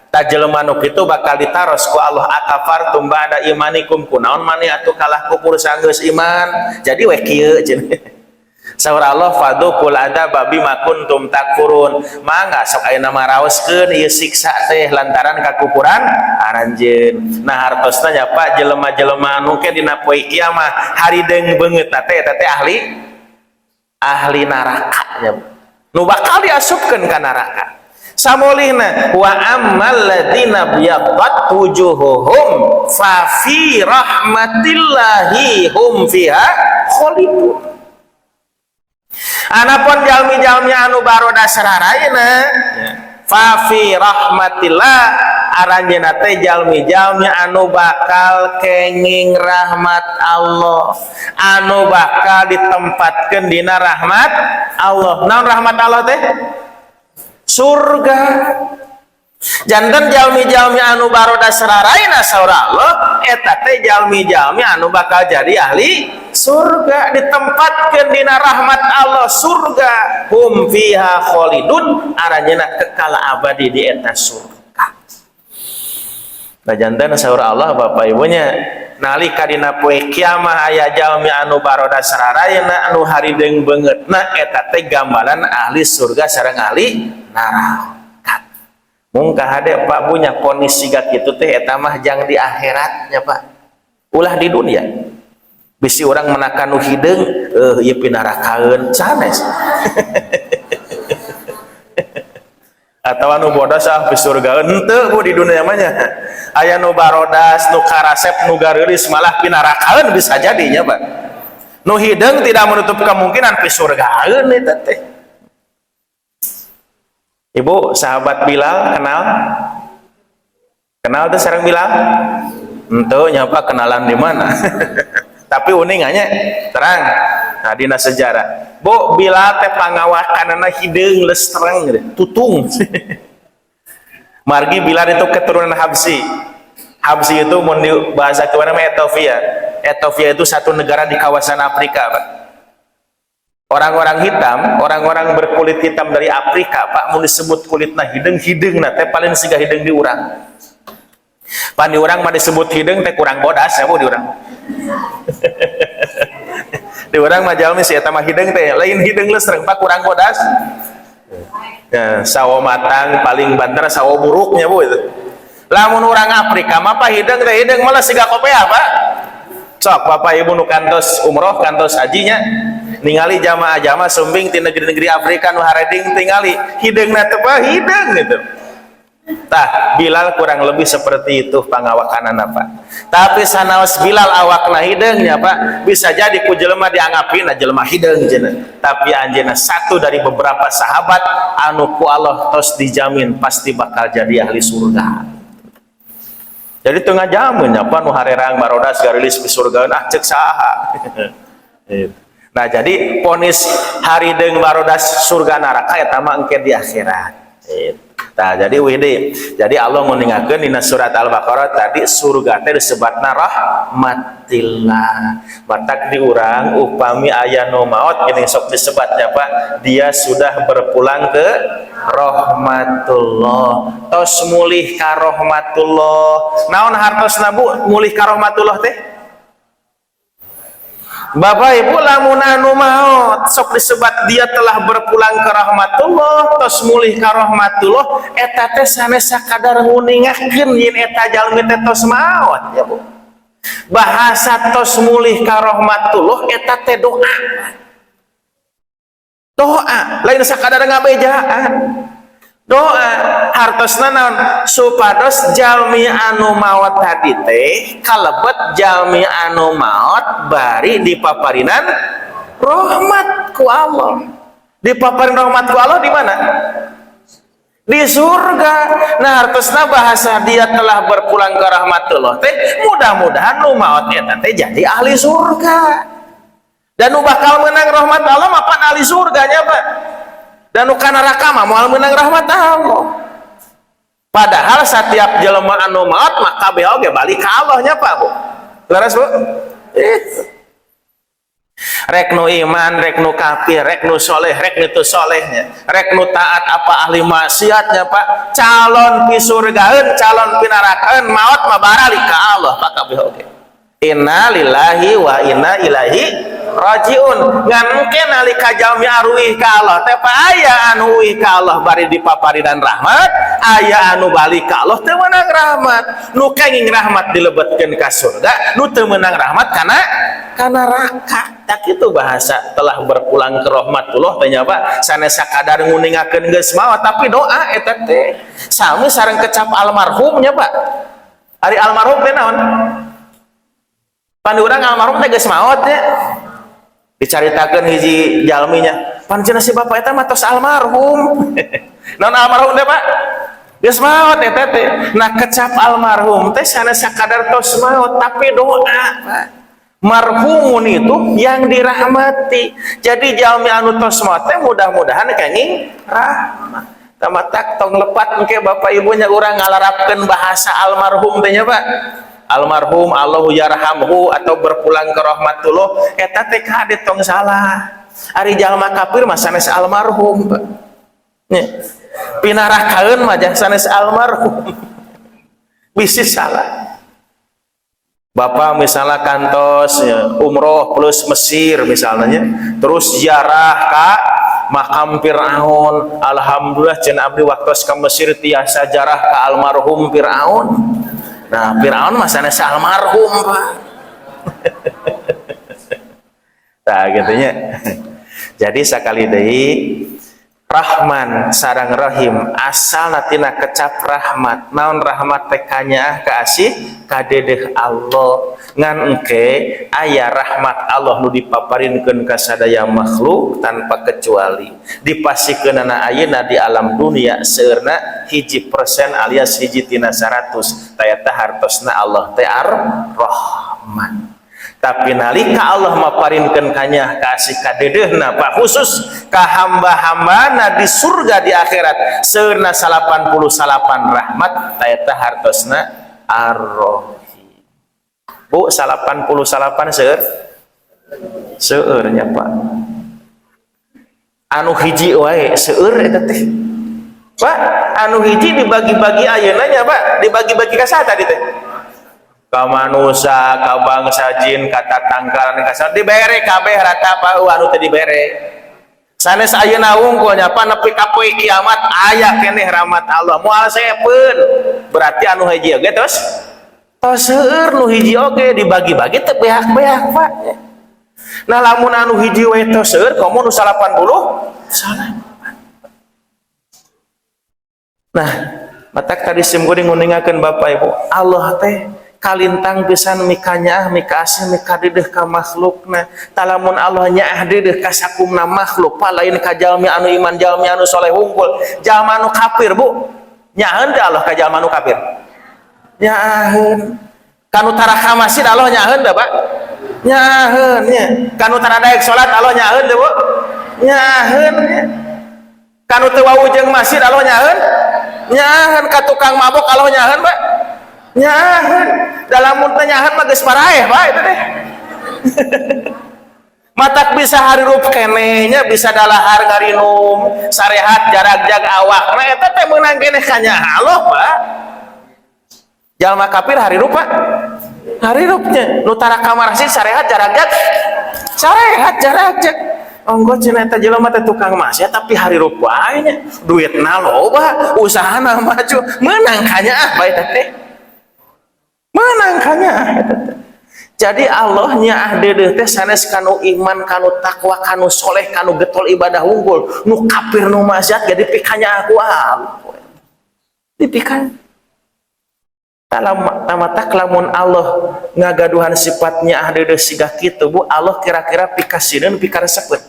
Ta jelema nu kitu bakal ditaros ku Allah, akafartum ba'da imanikum, kunaon maneh atuh kalah kufur sanggeus iman? Jadi we kieu cenah. Saur Allah, fadzuqul adzaba bima kuntum takfurun. Mangga sok ayeuna mah raoskeun ieu siksa teh lantaran kakufuran aranjeun. Nah, hartosna nya, Pak, jelema-jelema anu ke dina poe kiamah harideung beungeutna teh eta teh ahli ahli neraka nya. Nu bakal diasupkeun ka neraka. Samolihna, wa ammal ladzina byaddat wujuhuhum fa fi rahmatillahi hum fiha khalidun. Anapun jalmi-jalmi anu barodas raraina, fa fi rahmatillah, aranjeuna teh jalmi-jalmi anu bakal kenging rahmat Allah, anu bakal ditempatkeun dina rahmat Allah. Naon rahmat Allah teh? Surga. Janten jalmi-jalmi anu barodas raraina, saur Allah, eta teh jalmi-jalmi anu bakal jadi ahli surga, ditempatkeun dina rahmat Allah, surga. Hum fiha khalidun, aranjeunna kekal abadi di eta surga. Nah, janten saur Allah, Bapak Ibunya, nalika dina poe kiamah aya jalmi anu barodas raraina, anu harideung beungeutna, eta teh gambaran ahli surga sareng ahli neraka. Mung kahade, Pak, punya kondisi siga kitu teh eta mah jang di akhiratnya, Pak. Ulah di dunia. Bisi orang menakan nu hideung, ieu pinarakaeun sanes. Atawa nu bodas ah pisurgaeun henteu Bu di dunia mah nya. Aya nu barodas, nu karasep, nu gareulis malah pinarakaeun bisa jadinya Pak. Nu hideung tidak menutup kemungkinan pisurgaeun eta teh. Ibu, sahabat Bilal kenal? Kenal tuh sareng Bilal? Henteu nya Pak, kenalan di mana? Tapi uningannya terang. Nah, dina sejarah. Bu, Bilal teh pangawakanana hideung lestreng gitu, tutung. Margi Bilal itu keturunan Habsi. Habsi itu mun di bahasa kemana mah Ethiopia. Ethiopia itu satu negara di kawasan Afrika, Pak. Orang-orang hitam, orang-orang berkulit hitam dari Afrika, Pak, mun disebut kulitna hideung, hideungna teh paling siga hideung di urang. Pan di urang mah disebut hideung teh kurang bodas ya Bu di urang. Di urang mah jalmi si eta mah hideung teh lain hideung lestreng Pak, kurang bodas. Ya, sawo matang paling banter sawo buruknya Bu itu. Lamun urang Afrika mah Pak hideung teh hideung malah siga kopea Pak. Sok Bapak Ibu nu kantos umroh, kantos hajinya, ningali jamaah-jamaah sumbing di negeri-negeri Afrika nu hareding tingali hideungna teh Pak hideung gitu. Tah, Bilal kurang lebih seperti itu pangawakanana Pak. Tapi sanaos Bilal awakna hideung nya Pak, bisa jadi ku jelema dianggapina jelema hideung cenah. Tapi anjeunna satu dari beberapa sahabat anu ku Allah tos dijamin pasti bakal jadi ahli surga. Jadi teu ngajamin nya Pak nu harerang barodas garilis di surga ah cek saha. Nah, jadi vonis harideung barodas surga neraka eta mah engke di akhirat. Gitu. Nah, jadi widi. Jadi Allah nguningakeun dina surat Al-Baqarah tadi surga teh disebutna rahmatillah. Matak di urang upami aya nu maot geuning sok disebatnya Pak, dia sudah berpulang ke rahmatullah. Tos mulih ka rahmatullah. Naon hartosna Bu mulih ka rahmatullah teh? Bapak Ibu lamun anu maot sok disebat dia telah berpulang ke rahmatullah, tos mulih ka rahmatullah, eta teh sanes sakadar nguningakeun yen eta jalmi teh tos maot ya Bu. Bahasa tos mulih ka rahmatullah eta teh doa. Doa lain sakadar ngabejaan. Doa hartosna naon supados jalmi anu maot tadi teh kalebet jalmi anu maot bari dipaparinan rahmat ku Allah. Dipaparin rahmat ku Allah di mana? Di surga. Nah, hartosna bahasa dia telah berpulang ke rahmatullah teh mudah-mudahan nu maot eta teh jadi ahli surga. Dan nu bakal menang rahmat Allah mah pan ahli surganya Pak. Dan nu ka neraka mah moal menang rahmat Allah. Padahal setiap jelema anu maot mah kabeh oge balik ka Allah nya Pak Bu. Leres Bu? Rek nu iman, rek nu kafir, rek nu soleh, rek nu teu solehnya, rek nu taat apa ahli maksiatnya Pak, calon pisurgaeun, calon pinarakaeun, maot mah baralik ka Allah Pak kabeh oge. Inna lillahi wa inna ilaihi rajiun. Ngan engke nalika jalmi aruih ka Allah teh Pak aya anu uih ka Allah bari dipaparinan rahmat, aya anu balik ka Allah teu meunang rahmat. Nu kenging rahmat dilebetkeun ka surga, nu teu meunang rahmat kana ka neraka. Tak itu bahasa telah berpulang ke rahmatullah teh nya Pak, sanes sakadar nguningakeun geus maot tapi doa eta teh. Sami sareng kecap almarhum nya Pak. Ari almarhum teh naon? Pan urang almarhum teh geus maot nya. Dicaritakeun hiji jalminya, pan cenah si bapak eta mah tos almarhum. Naon almarhum teh Pak? Geus maot eta teh. Nah kecap almarhum teh sanes sakadar tos maot tapi doa Pak. Marhumun itu yang dirahmati. Jadi jalmi anu tos maot teh mudah-mudahan kenging rahmat. Tamatak tong lepat engke bapak ibunya urang ngalarapkeun bahasa almarhum teh nya Pak. Almarhum Allahu yarhamhu atau berpulang ke rahmatullah eta teh kade tong salah. Ari jalma kafir mah sanes almarhum Pak. Nya. Pinarakaeun mah jangan sanes almarhum. Bisi salah. Bapak misalnya kantos ya, umroh plus Mesir misalnya, terus ziarah ka makam Fir'aun. Alhamdulillah cenah abdi waktu ke Mesir tiasa jarah ka almarhum Fir'aun. Nah Fir'aun mah sanes almarhum Pak. Nah, gitu nya. Jadi sakali deui, Rahman sareng Rahim asal tina kecap rahmat. Naon rahmat teh? Kanyaah, kaasih, kadedeh Allah. Ngan engke aya rahmat Allah nu dipaparinkeun ka sadaya makhluk tanpa kecuali, dipasihkeunana ayeuna di alam dunia seueurna 1% alias 1 tina 100. Tah, eta hartosna Allah teh Ar-Rahman. Tapi nalika Allah maparinkeun kanyaah, kasih, kadedehna, Pak, khusus ka hamba-hambana di surga di akhirat seueurna 88 rahmat, tah eta hartosna Ar-Rahim. Bu, 88 seueur, seueurnya, Pak. Anu hiji wae seueur eta teh, Pak. Anu hiji dibagi-bagi ayeuna nya, Pak, dibagi-bagi ka saha tadi teh? Ka manusia, ka bangsa jin, ka tatangkalan, ka dibere kabeh rata, Pak. Anu teh dibere sanes ayeuna wungkul nya, Pak, nepi ka poe kiamat aya keneh rahmat Allah, moal sepeun. Berarti anu hiji oge terus tos seueur. Nu hiji oge dibagi-bagi teu beak-beak, Pak. Nah, lamun anu hiji we tos seueur, komo nu 80 salah. Nah, matak tadi sim kuring nguningakeun, Bapak Ibu, Allah teh kalintang pisan mikanyaah, mikaasih, mikadedeh ka makhlukna. Tah, lamun Allah nyaah dedeh ka sakumna makhluk, Pak, lain ka jalmi anu iman, jalmi anu soleh wungkul, jalma anu kafir, Bu, nyaaheun teh Allah ka jalma anu kafir? Nyaaheun. Kanu tara ka masjid Allah nyaaheun teh, Pak? Nyaaheun nya. Kanu tara daek salat Allah nyaaheun teh, Bu? Nyaaheun nya. Kanu teu wawuh jeung masjid Allah nyaaheun? Nyaaheun. Ka tukang mabok Allah nyaaheun, Pak? Nyaaheun. Dalam mun teh nyaaheun mah geus paraeh, Pak, itu teh. Matak bisa harirup keneh nya, bisa dalahar ngarinum, sarehat jaragjag awakna, eta teh meunang keneh kanyaah Allah, Pak. Jalma kafir harirup, Pak? Harirupnya. Nu tara ka masjid sarehat jaragjag, sarehat jaragjag. Onggo cenah eta jelema teh tukang maksiat tapi harirup wae nya, duitna loba, usahana maju, meunang kanyaah, Pak, eta teh. Meunang kanyaah eta teh. Jadi Allah nyaah deudeuh teh sanes kanu iman, kanu takwa, kanu soleh, kanu getol ibadah wungkul. Nu kafir, nu maksiat ge dipikanyaah ku Allah. Dipikan. Tamatak lamun Allah ngagaduhan sifatnya ah deudeuh siga kitu, Bu, Allah kira-kira pikasieun, pikaresepeun?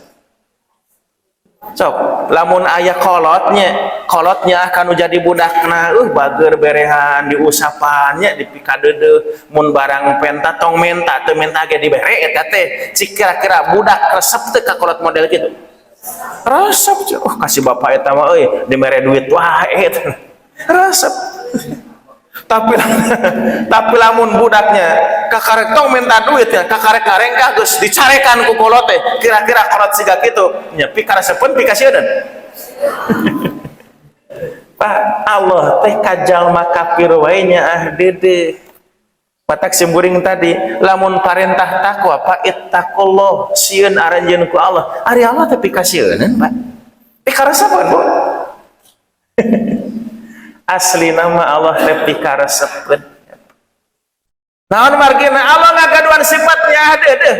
Sok, lamun aya kolotnya, kolotnya kanu jadi budakna, bager berehan, diusapannya, dipikadeudeuh, mun barang penta tong menta, teu menta ge dibere eta teh. Cik kira-kira budak resep teu ka kolot model kitu? Resep. Oh, kasih bapak eta mah euy, dimere duit wae eta. Resep. Tapi lamun budaknya kakarek tong minta duit ya, kakarek karengkah geus dicarekan ku kolot teh, kira-kira kolot siga kitu nya pikaresepeun, pikasieun? Pak, Allah teh ka jalma kafir wae nyaah deudeuh. Matak simkuring tadi lamun parentah takwa, Pak, ittaqullah, sieun aranjeun ku Allah, ari Allah teh pikasieuneun, Pak, pikaresepeun, Bu? Asli nama Allah teh pikaresepeun. Naon margina Allah ngagaduhan sifatnya deudeuh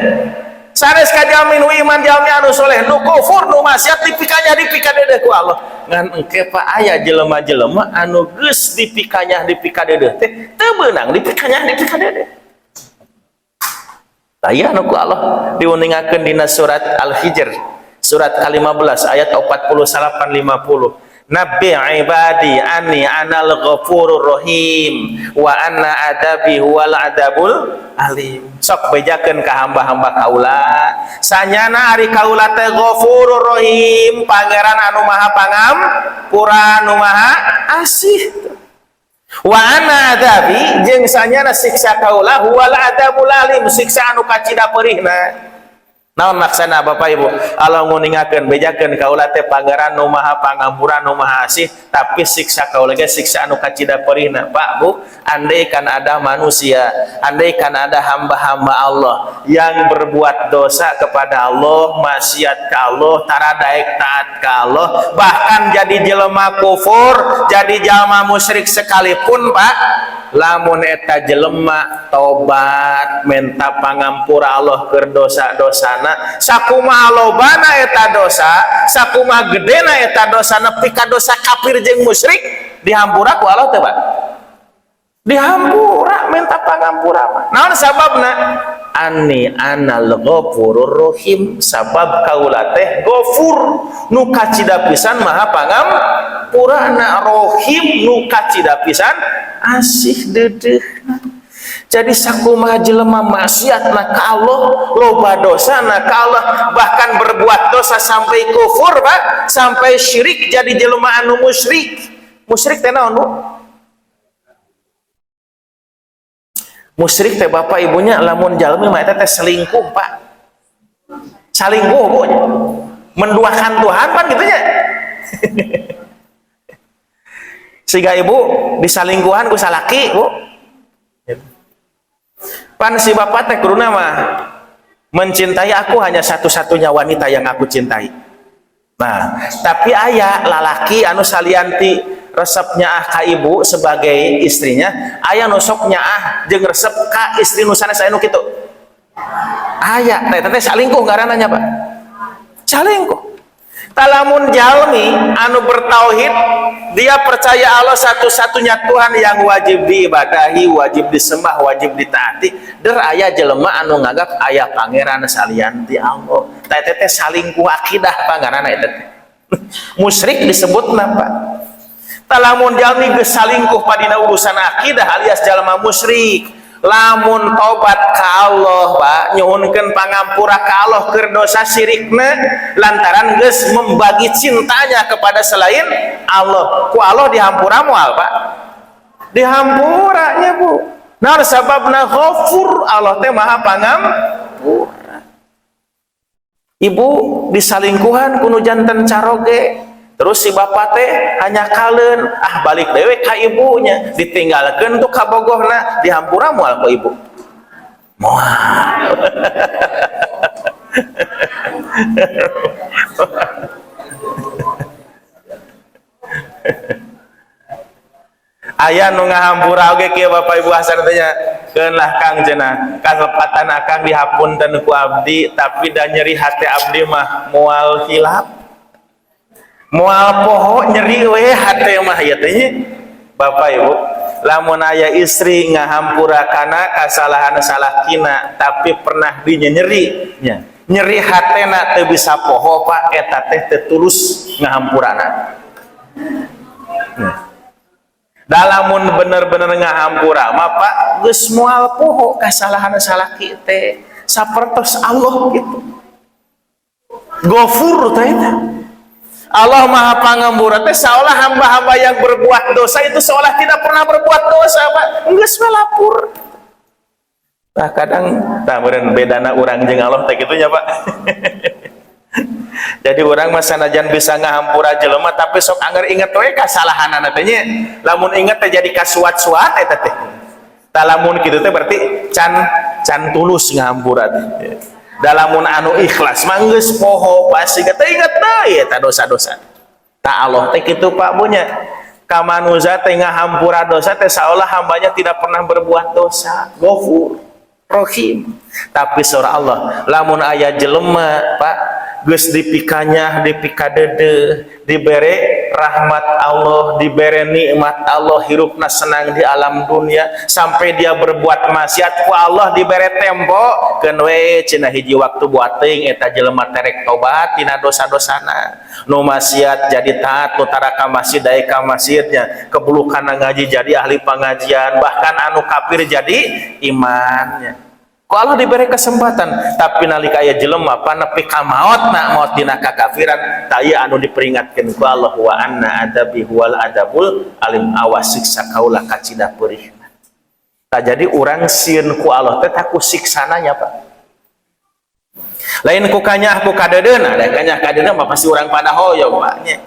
sanes ka jalmi nu iman, jalmi anu soleh, nu kufur, nu maksiat dipikanya, dipikadeudeuh ku Allah. Ngan engke, Pak, aya jelema-jelema anu geus dipikanya, dipikadeudeuh teh teu beunang dipikanya, dipikadeudeuh. Tah, ieu anu ku Allah diuningakeun dina surat Al-Hijr, surat ke-15 ayat 48 50. Nabbi ibadi anni anal ghafurur rahim wa anna adabi huwal adabul alim. Sok bejakeun ka hamba-hamba kaula, sanyana ari kaula teh ghafurur rahim, pangeran anu maha pangampura, anu maha asih. Wa anna adabi, jeung sanyana siksa kaula, huwal adabul alim, siksa anu kacida perihna. Naon maksana, Bapak Ibu? Allah nguningakeun, bejakeun kaula teh pangeran nu maha pangampura, nu maha asih, tapi siksa kaula ge siksa anu kacida perihna. Pak, Bu, andaikan ada manusia, andaikan ada hamba-hamba Allah yang berbuat dosa kepada Allah, maksiat ke Allah, tara daek taat ke Allah, bahkan jadi jelema kufur, jadi jalma musyrik sekalipun, Pak, Lamun eta jelema tobat menta pangampura Allah keur dosa-dosana, sakumaha lobana eta dosa, sakumaha gedena eta dosa, nepi ka dosa kafir jeung musyrik dihampura ku Allah teh, Pak? Dihampura menta pangampura mah. Naon sababna? Anni anal ghafurur rahim, sabab kaula teh Ghafur nu kacida pisan maha pangampurana, Rahim nu kacida pisan asih deudeuhna. Jadi sakumaha jelema maksiatna ka Allah, loba dosana ka Allah, bahkan berbuat dosa sampai kufur, Pak, sampai syirik, jadi jelema anu musyrik. Musyrik teh naon, Bu? Musyrik teh bapak ibunya lamun jalmi mah eta teh selingkuh, Pak. Salingkuh, Bu. Menduakan Tuhan kan gitu nya. Sehingga ibu disalingkuhan ku salaki, Bu. Pan si bapak teh kuduna mah mencintai aku hanya satu-satunya wanita yang aku cintai. Nah, tapi aya lalaki anu salianti resepnya ah ka ibu sebagai istrinya, aya nu sok nyaah jeung resep ka istri nu sanes, aya nu kitu. Aya, teh teh salingkuh ngaranna nya, Pak. Salingkuh. Talamun jalmi anu bertauhid, dia percaya Allah satu-satunya Tuhan yang wajib diibadahi, wajib disembah, wajib ditaati. Der aya jelema anu nganggap aya pangeran salian ti Allah. Teh teh teh salingkuh akidah pangaranna eta teh. Musyrik disebutna, Pak. Talamun jalmi geus salingkuh padina urusan akidah alias jalma musyrik, lamun tobat ka Allah, Pak, nyuhunkeun pangampura ka Allah keur dosa syirikna lantaran geus membagi cintanya kepada selain Allah, ku Allah dihampura moal, Pak? Dihampura nya, Bu. Nah, sababna Ghafur, Allah teh maha pangampura. Ibu disalingkuhan ku nu janten caroge, terus si bapak teh hanya kaleun ah balik dewe ka ibunya, ditinggalkeun tuh kabogohna, dihampura moal ku ibu? Moal. Aya nu ngahampura oge kieu, Bapak Ibu Hasan teh nya, keun lah Kang, cenah kalepatan akang dihapunten ku abdi, tapi da nyeri hate abdi mah moal hilap, moal poho, nyeri we hate mah ieu teh nya. Bapak Ibu, lamun aya istri ngahampura kana kasalahan salakina tapi pernah dinyenyeri nya, nyeri hatena teu bisa poho, Pak, eta teh teu tulus ngahampurana. Nah, dalamun bener-bener ngahampura mah, Pak, geus moal poho kasalahan salaki teh, sapertos Allah gitu. Gofur teh eta. Allah Maha Pangampura teh seolah hamba-hamba yang berbuat dosa itu seolah tidak pernah berbuat dosa, Pak. Geus we lapor. Tah kadang tah meureun bedana urang jeung Allah teh kitu nya, Pak. Jadi urang mah sanajan bisa ngahampura jelema tapi sok anger inget we kasalahanana teh nya. Lamun inget teh jadi kasuat-suat eta teh. Tah lamun kitu teh berarti can can tulus ngahampura teh. Dalamun anu ikhlas mah geus poho pasti teh inget deui eta dosa-dosa. Tah Allah teh kitu, Pak, punya. Kamanuza teh ngahampura dosa teh seolah hambanya tidak pernah berbuat dosa. Ghafur Rahim. Tapi surah Allah lamun aya jelema, Pak, geus dipikanya, dipikadede, dibere rahmat Allah, dibere nikmat Allah, hirupna senang di alam dunia sampai dia berbuat maksiat, ku Allah dibere tempo keun we cenah hiji waktu buat teuing eta jelema terek tobat tina dosa-dosana, nu maksiat jadi taat, nu tara ka masjid daek ka masjidnya, kebulukan ngaji jadi ahli pengajian, bahkan anu kafir jadi imannya. Ku Allah diberi kesempatan, tapi nalika aya jelema panepi ka maotna maot dina kakafiran, tah ieu anu diperingatkeun ku Allah, wa anna adabi huwal adabul alim, awas siksa kaula kacida peurihna. Tah jadi urang sieun ku Allah teh ku siksana nya, Pak. Lain ku kanyah ku kadeudeuhna, da kanyah kadeudeuh mah pasti urang pada hoyong, Pak nya.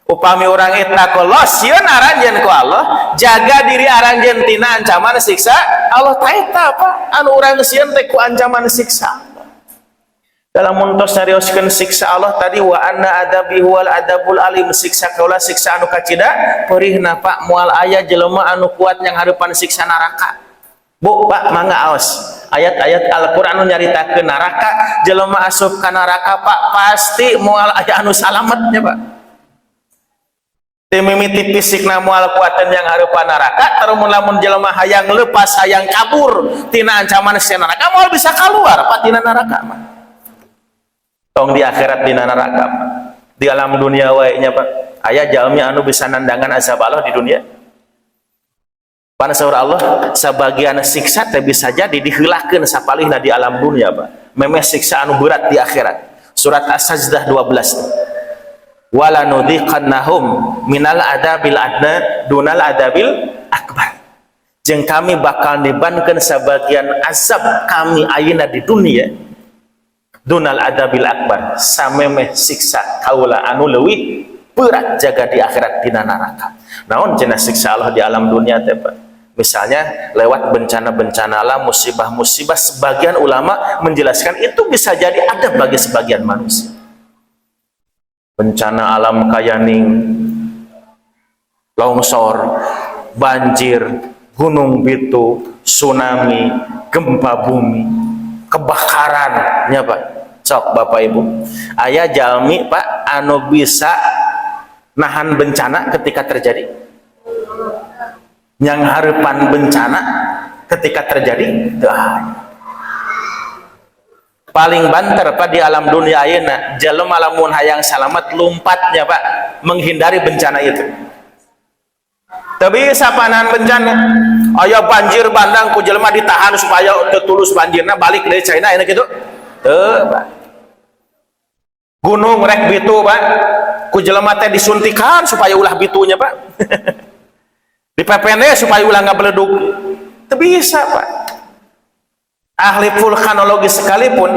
Upami urang ittaqullah, sieun aranjeun ku Allah, jaga diri aranjeun tina ancaman siksa Allah. Ta eta, Pak, anu urang sieun teh ku ancaman siksa Allah. Dalam tos nyarioskeun siksa Allah tadi, wa anna adzabi huwal adzabul alim, siksa kaula siksa anu kacida perihna, Pak. Moal aya jelema anu kuat nyanghareupan siksa neraka. Bu, Pak, mangga aos ayat-ayat Al-Qur'an anu nyaritakeun neraka. Jelema asup ka neraka, Pak, pasti moal aya anu salamet nya, Pak. Ti mimiti fisikna moal kuatan nyanghareupan neraka. Terus lamun jelema hayang lepas, hayang kabur tina ancaman siksa neraka, moal bisa keluar, Pak, tina neraka mah. Tong di akhirat dina neraka, di alam dunia wae nya, Pak. Aya jalmi anu bisa nandangan azab Allah di dunia? Pan saur Allah sebagian siksa teh bisa jadi diheulakeun sapalihna di alam dunia, Pak, memeh siksa anu berat di akhirat. Surat As-Sajdah 12, wala nudziqannahum minal adzabil adna dunal adzabil akbar, jeung kami bakal nibankeun sebagian azab kami ayeuna di dunia, dunal adzabil akbar, samemeh siksa kaula anu leuwih berat jaga di akhirat dina neraka. Naon cenah siksa Allah di alam dunia teh, Pak? Misalnya lewat bencana-bencana alam, musibah-musibah. Sebagian ulama menjelaskan itu bisa jadi ada bagi sebagian manusia bencana alam kayaning longsor, banjir, gunung bitu, tsunami, gempa bumi, kebakaran nya, Pak. Sok, Bapak Ibu, aya jalmi, Pak, anu bisa nahan bencana ketika terjadi, nyanghareupan bencana ketika terjadi? Teu aya. Paling banter, Pak, di alam dunia ayeuna jelema lamun hayang salamet lumpatnya, Pak, menghindari bencana itu. Teu bisa panahan bencana. Aya banjir bandang, ku jelema ditahan supaya teu tulus banjirna, balik dari China ini gitu. Teu, Pak. Gunung rek bitu, Pak, ku jelema teh disuntikan supaya ulah bitunya, Pak, di PPN supaya ulah nggak beleduk. Teu bisa, Pak. Ahli vulkanologi sekalipun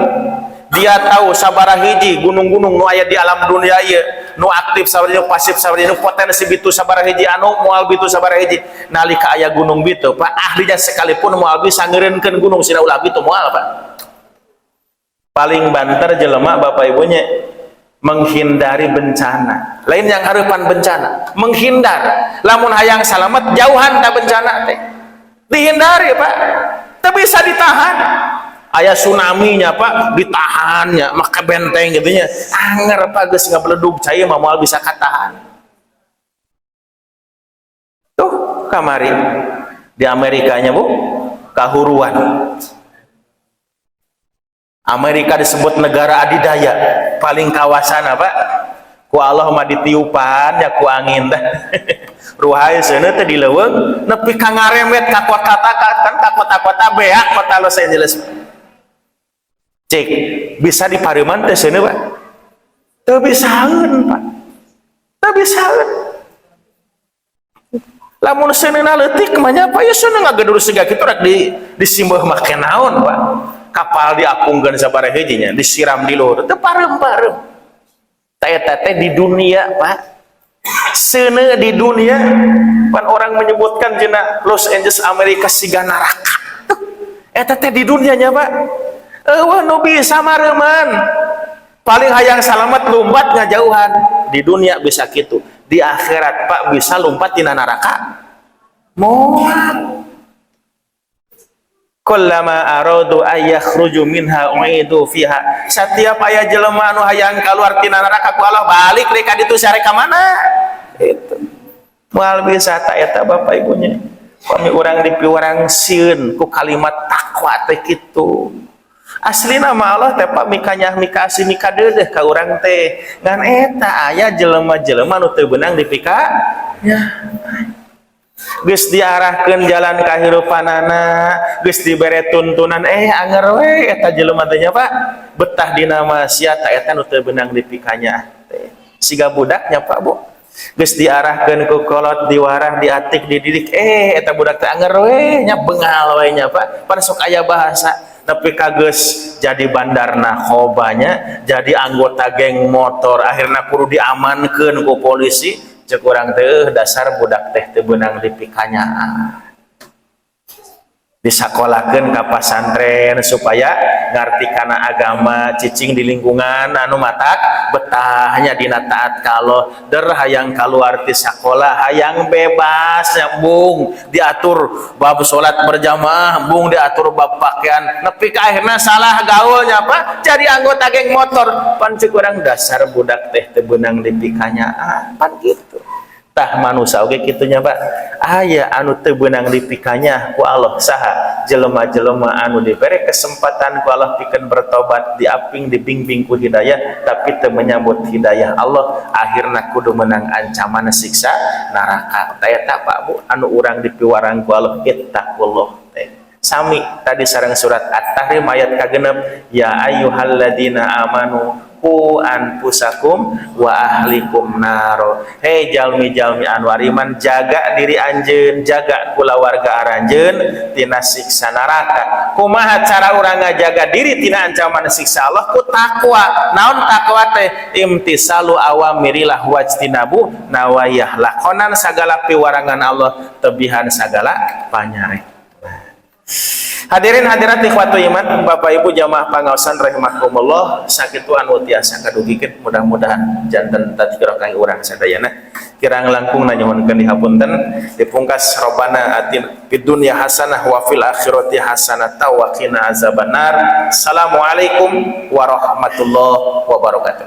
dia tahu sabaraha hiji gunung-gunung nu aya di alam dunia ieu, nu aktif sabaraha, nu pasif sabaraha, nu potensi bitu sabaraha hiji, anu moal bitu sabaraha hiji. Nalika aya gunung bitu, Pak, ahlinya sekalipun moal bisa ngeureunkeun gunung sina ulah bitu, moal, Pak. Paling banter jelema, Bapak Ibunya, menghindari bencana, lain nyanghareupan bencana, menghindar. Lamun hayang salamet, jauhan ta bencana teh, dihindari, Pak. Tapi bisa ditahan? Aya tsunami nya, Pak, ditahannya maka benteng gitu nya. Anger, Pak, geus ngabeledug cai mah moal bisa katahan. Tuh kamari di Amerikanya, Bu, kahuruan. Amerika disebut negara adidaya, paling kawasan apa ku Allah mah ditiupan ya ku angin teh ruhai seuneu teh di leuweung nepi ka ngaremet ka kota, kan ka kota-kota beak, kota Los Angeles. Cek, bisa dipareuman teh seuneu, Pak? Teu bisaeun, Pak, teu bisaeun. Lamun seuneuna leutik mah nya, Pak, ya seuneu ngagedur siga kitu rek di disimbeuh make naon, Pak? Kapal diapungkeun sabaraha hiji nya, disiram di luhur teu pareum-pareum. Tah, eta teh di dunia, Pak, seuneu di dunia. Pan orang menyebutkan cenah Los Angeles Amerika siga neraka. Tuh, eta teh di dunianya, Pak. Euweuh nu bisa mareuman. Paling hayang salamet lumpat ngajauhan. Di dunia bisa gitu, di akhirat, Pak, bisa lompat tina neraka? Moal. Kullama aradu ay yakhruju minha u'idu fiha. Setiap aya jelema anu hayang keluar tina neraka, ku Allah balik deui ka ditu, sare ka mana itu, moal bisa. Tak eta, Bapak Ibunya, kami urang dipiwarang sieun ku kalimat takwa teh kitu. Aslina mah Allah teh, Pak, mikanya mikasih mikadeudeuh ka urang teh, ngan eta aya jelema-jelema nu teu beunang dipika ya. Geus diarahkeun jalan kahirupanana, geus dibere tuntunan, eh anger we eta jelema teh nya, Pak, betah dina maksiat. Eta nu teu beunang dipikanya teh. Siga budaknya, Pak, Bu, geus diarahkeun ku kolot, diwarah, diatik, dididik, eh eta budak teh anger we nya, bengal we nya, Pak. Pan sok aya bahasa nepi ka geus jadi bandar narkobanya, jadi anggota geng motor, akhirnya kudu diamankeun ku polisi. Cek urang teh, dasar budak teh teu beunang dipikanya. Disakolahkeun ka pasantren supaya ngarti kana agama, cicing di lingkungan anu matak betahnya dina taat ka Allah. Der hayang keluar ti sakolah, hayang bebas, nyambung diatur bab salat berjamaah, bung diatur bab pakaian, nepi ka akhirna salah gaulnya, apa, jadi anggota geng motor. Pan cek urang, dasar budak teh teu beunang dipikanyaah, pan gitu. Tah, manusia oge kitu nya, Pak, aya anu teu beunang dipikanyaah ku Allah. Saha? Jelema-jelema anu dibere kesempatan ku Allah pikeun bertobat, diaping, dibimbing ku hidayah, tapi teu menyambut hidayah Allah, akhirna kudu menang ancaman siksa neraka. Tah, eta, Pak, Bu, anu urang dipiwarang ku Allah, ittaqullah teh sami tadi sareng surat At-Tahrim ayat kagenep, ya ayyuhalladzina amanu qu anfusakum wa ahlikum naro. Hei jalmi-jalmi anu ariman, jaga diri anjeun, jaga kulawarga aranjeun tina siksa neraka. Kumaha cara urang ngajaga diri tina ancaman siksa Allah? Ku takwa. Naon takwa teh? Imtisalu awamirillah wajtinabu nawayah, lakonan sagala piwarangan Allah, tebihan sagala panyare. Hadirin hadirat, ikhwatu iman, Bapak Ibu jamaah pangaosan rahimakumullah, sakitu anu tiasa kadugikeun, mudah-mudahan janten tadkirah kangge urang sadayana. Kirang langkung nyuhunkeun dihapunten. Dipungkas, Robbana atina fid dunya hasanah wa fil akhirati hasanah wa qina azabannar. Assalamualaikum warahmatullahi wabarakatuh.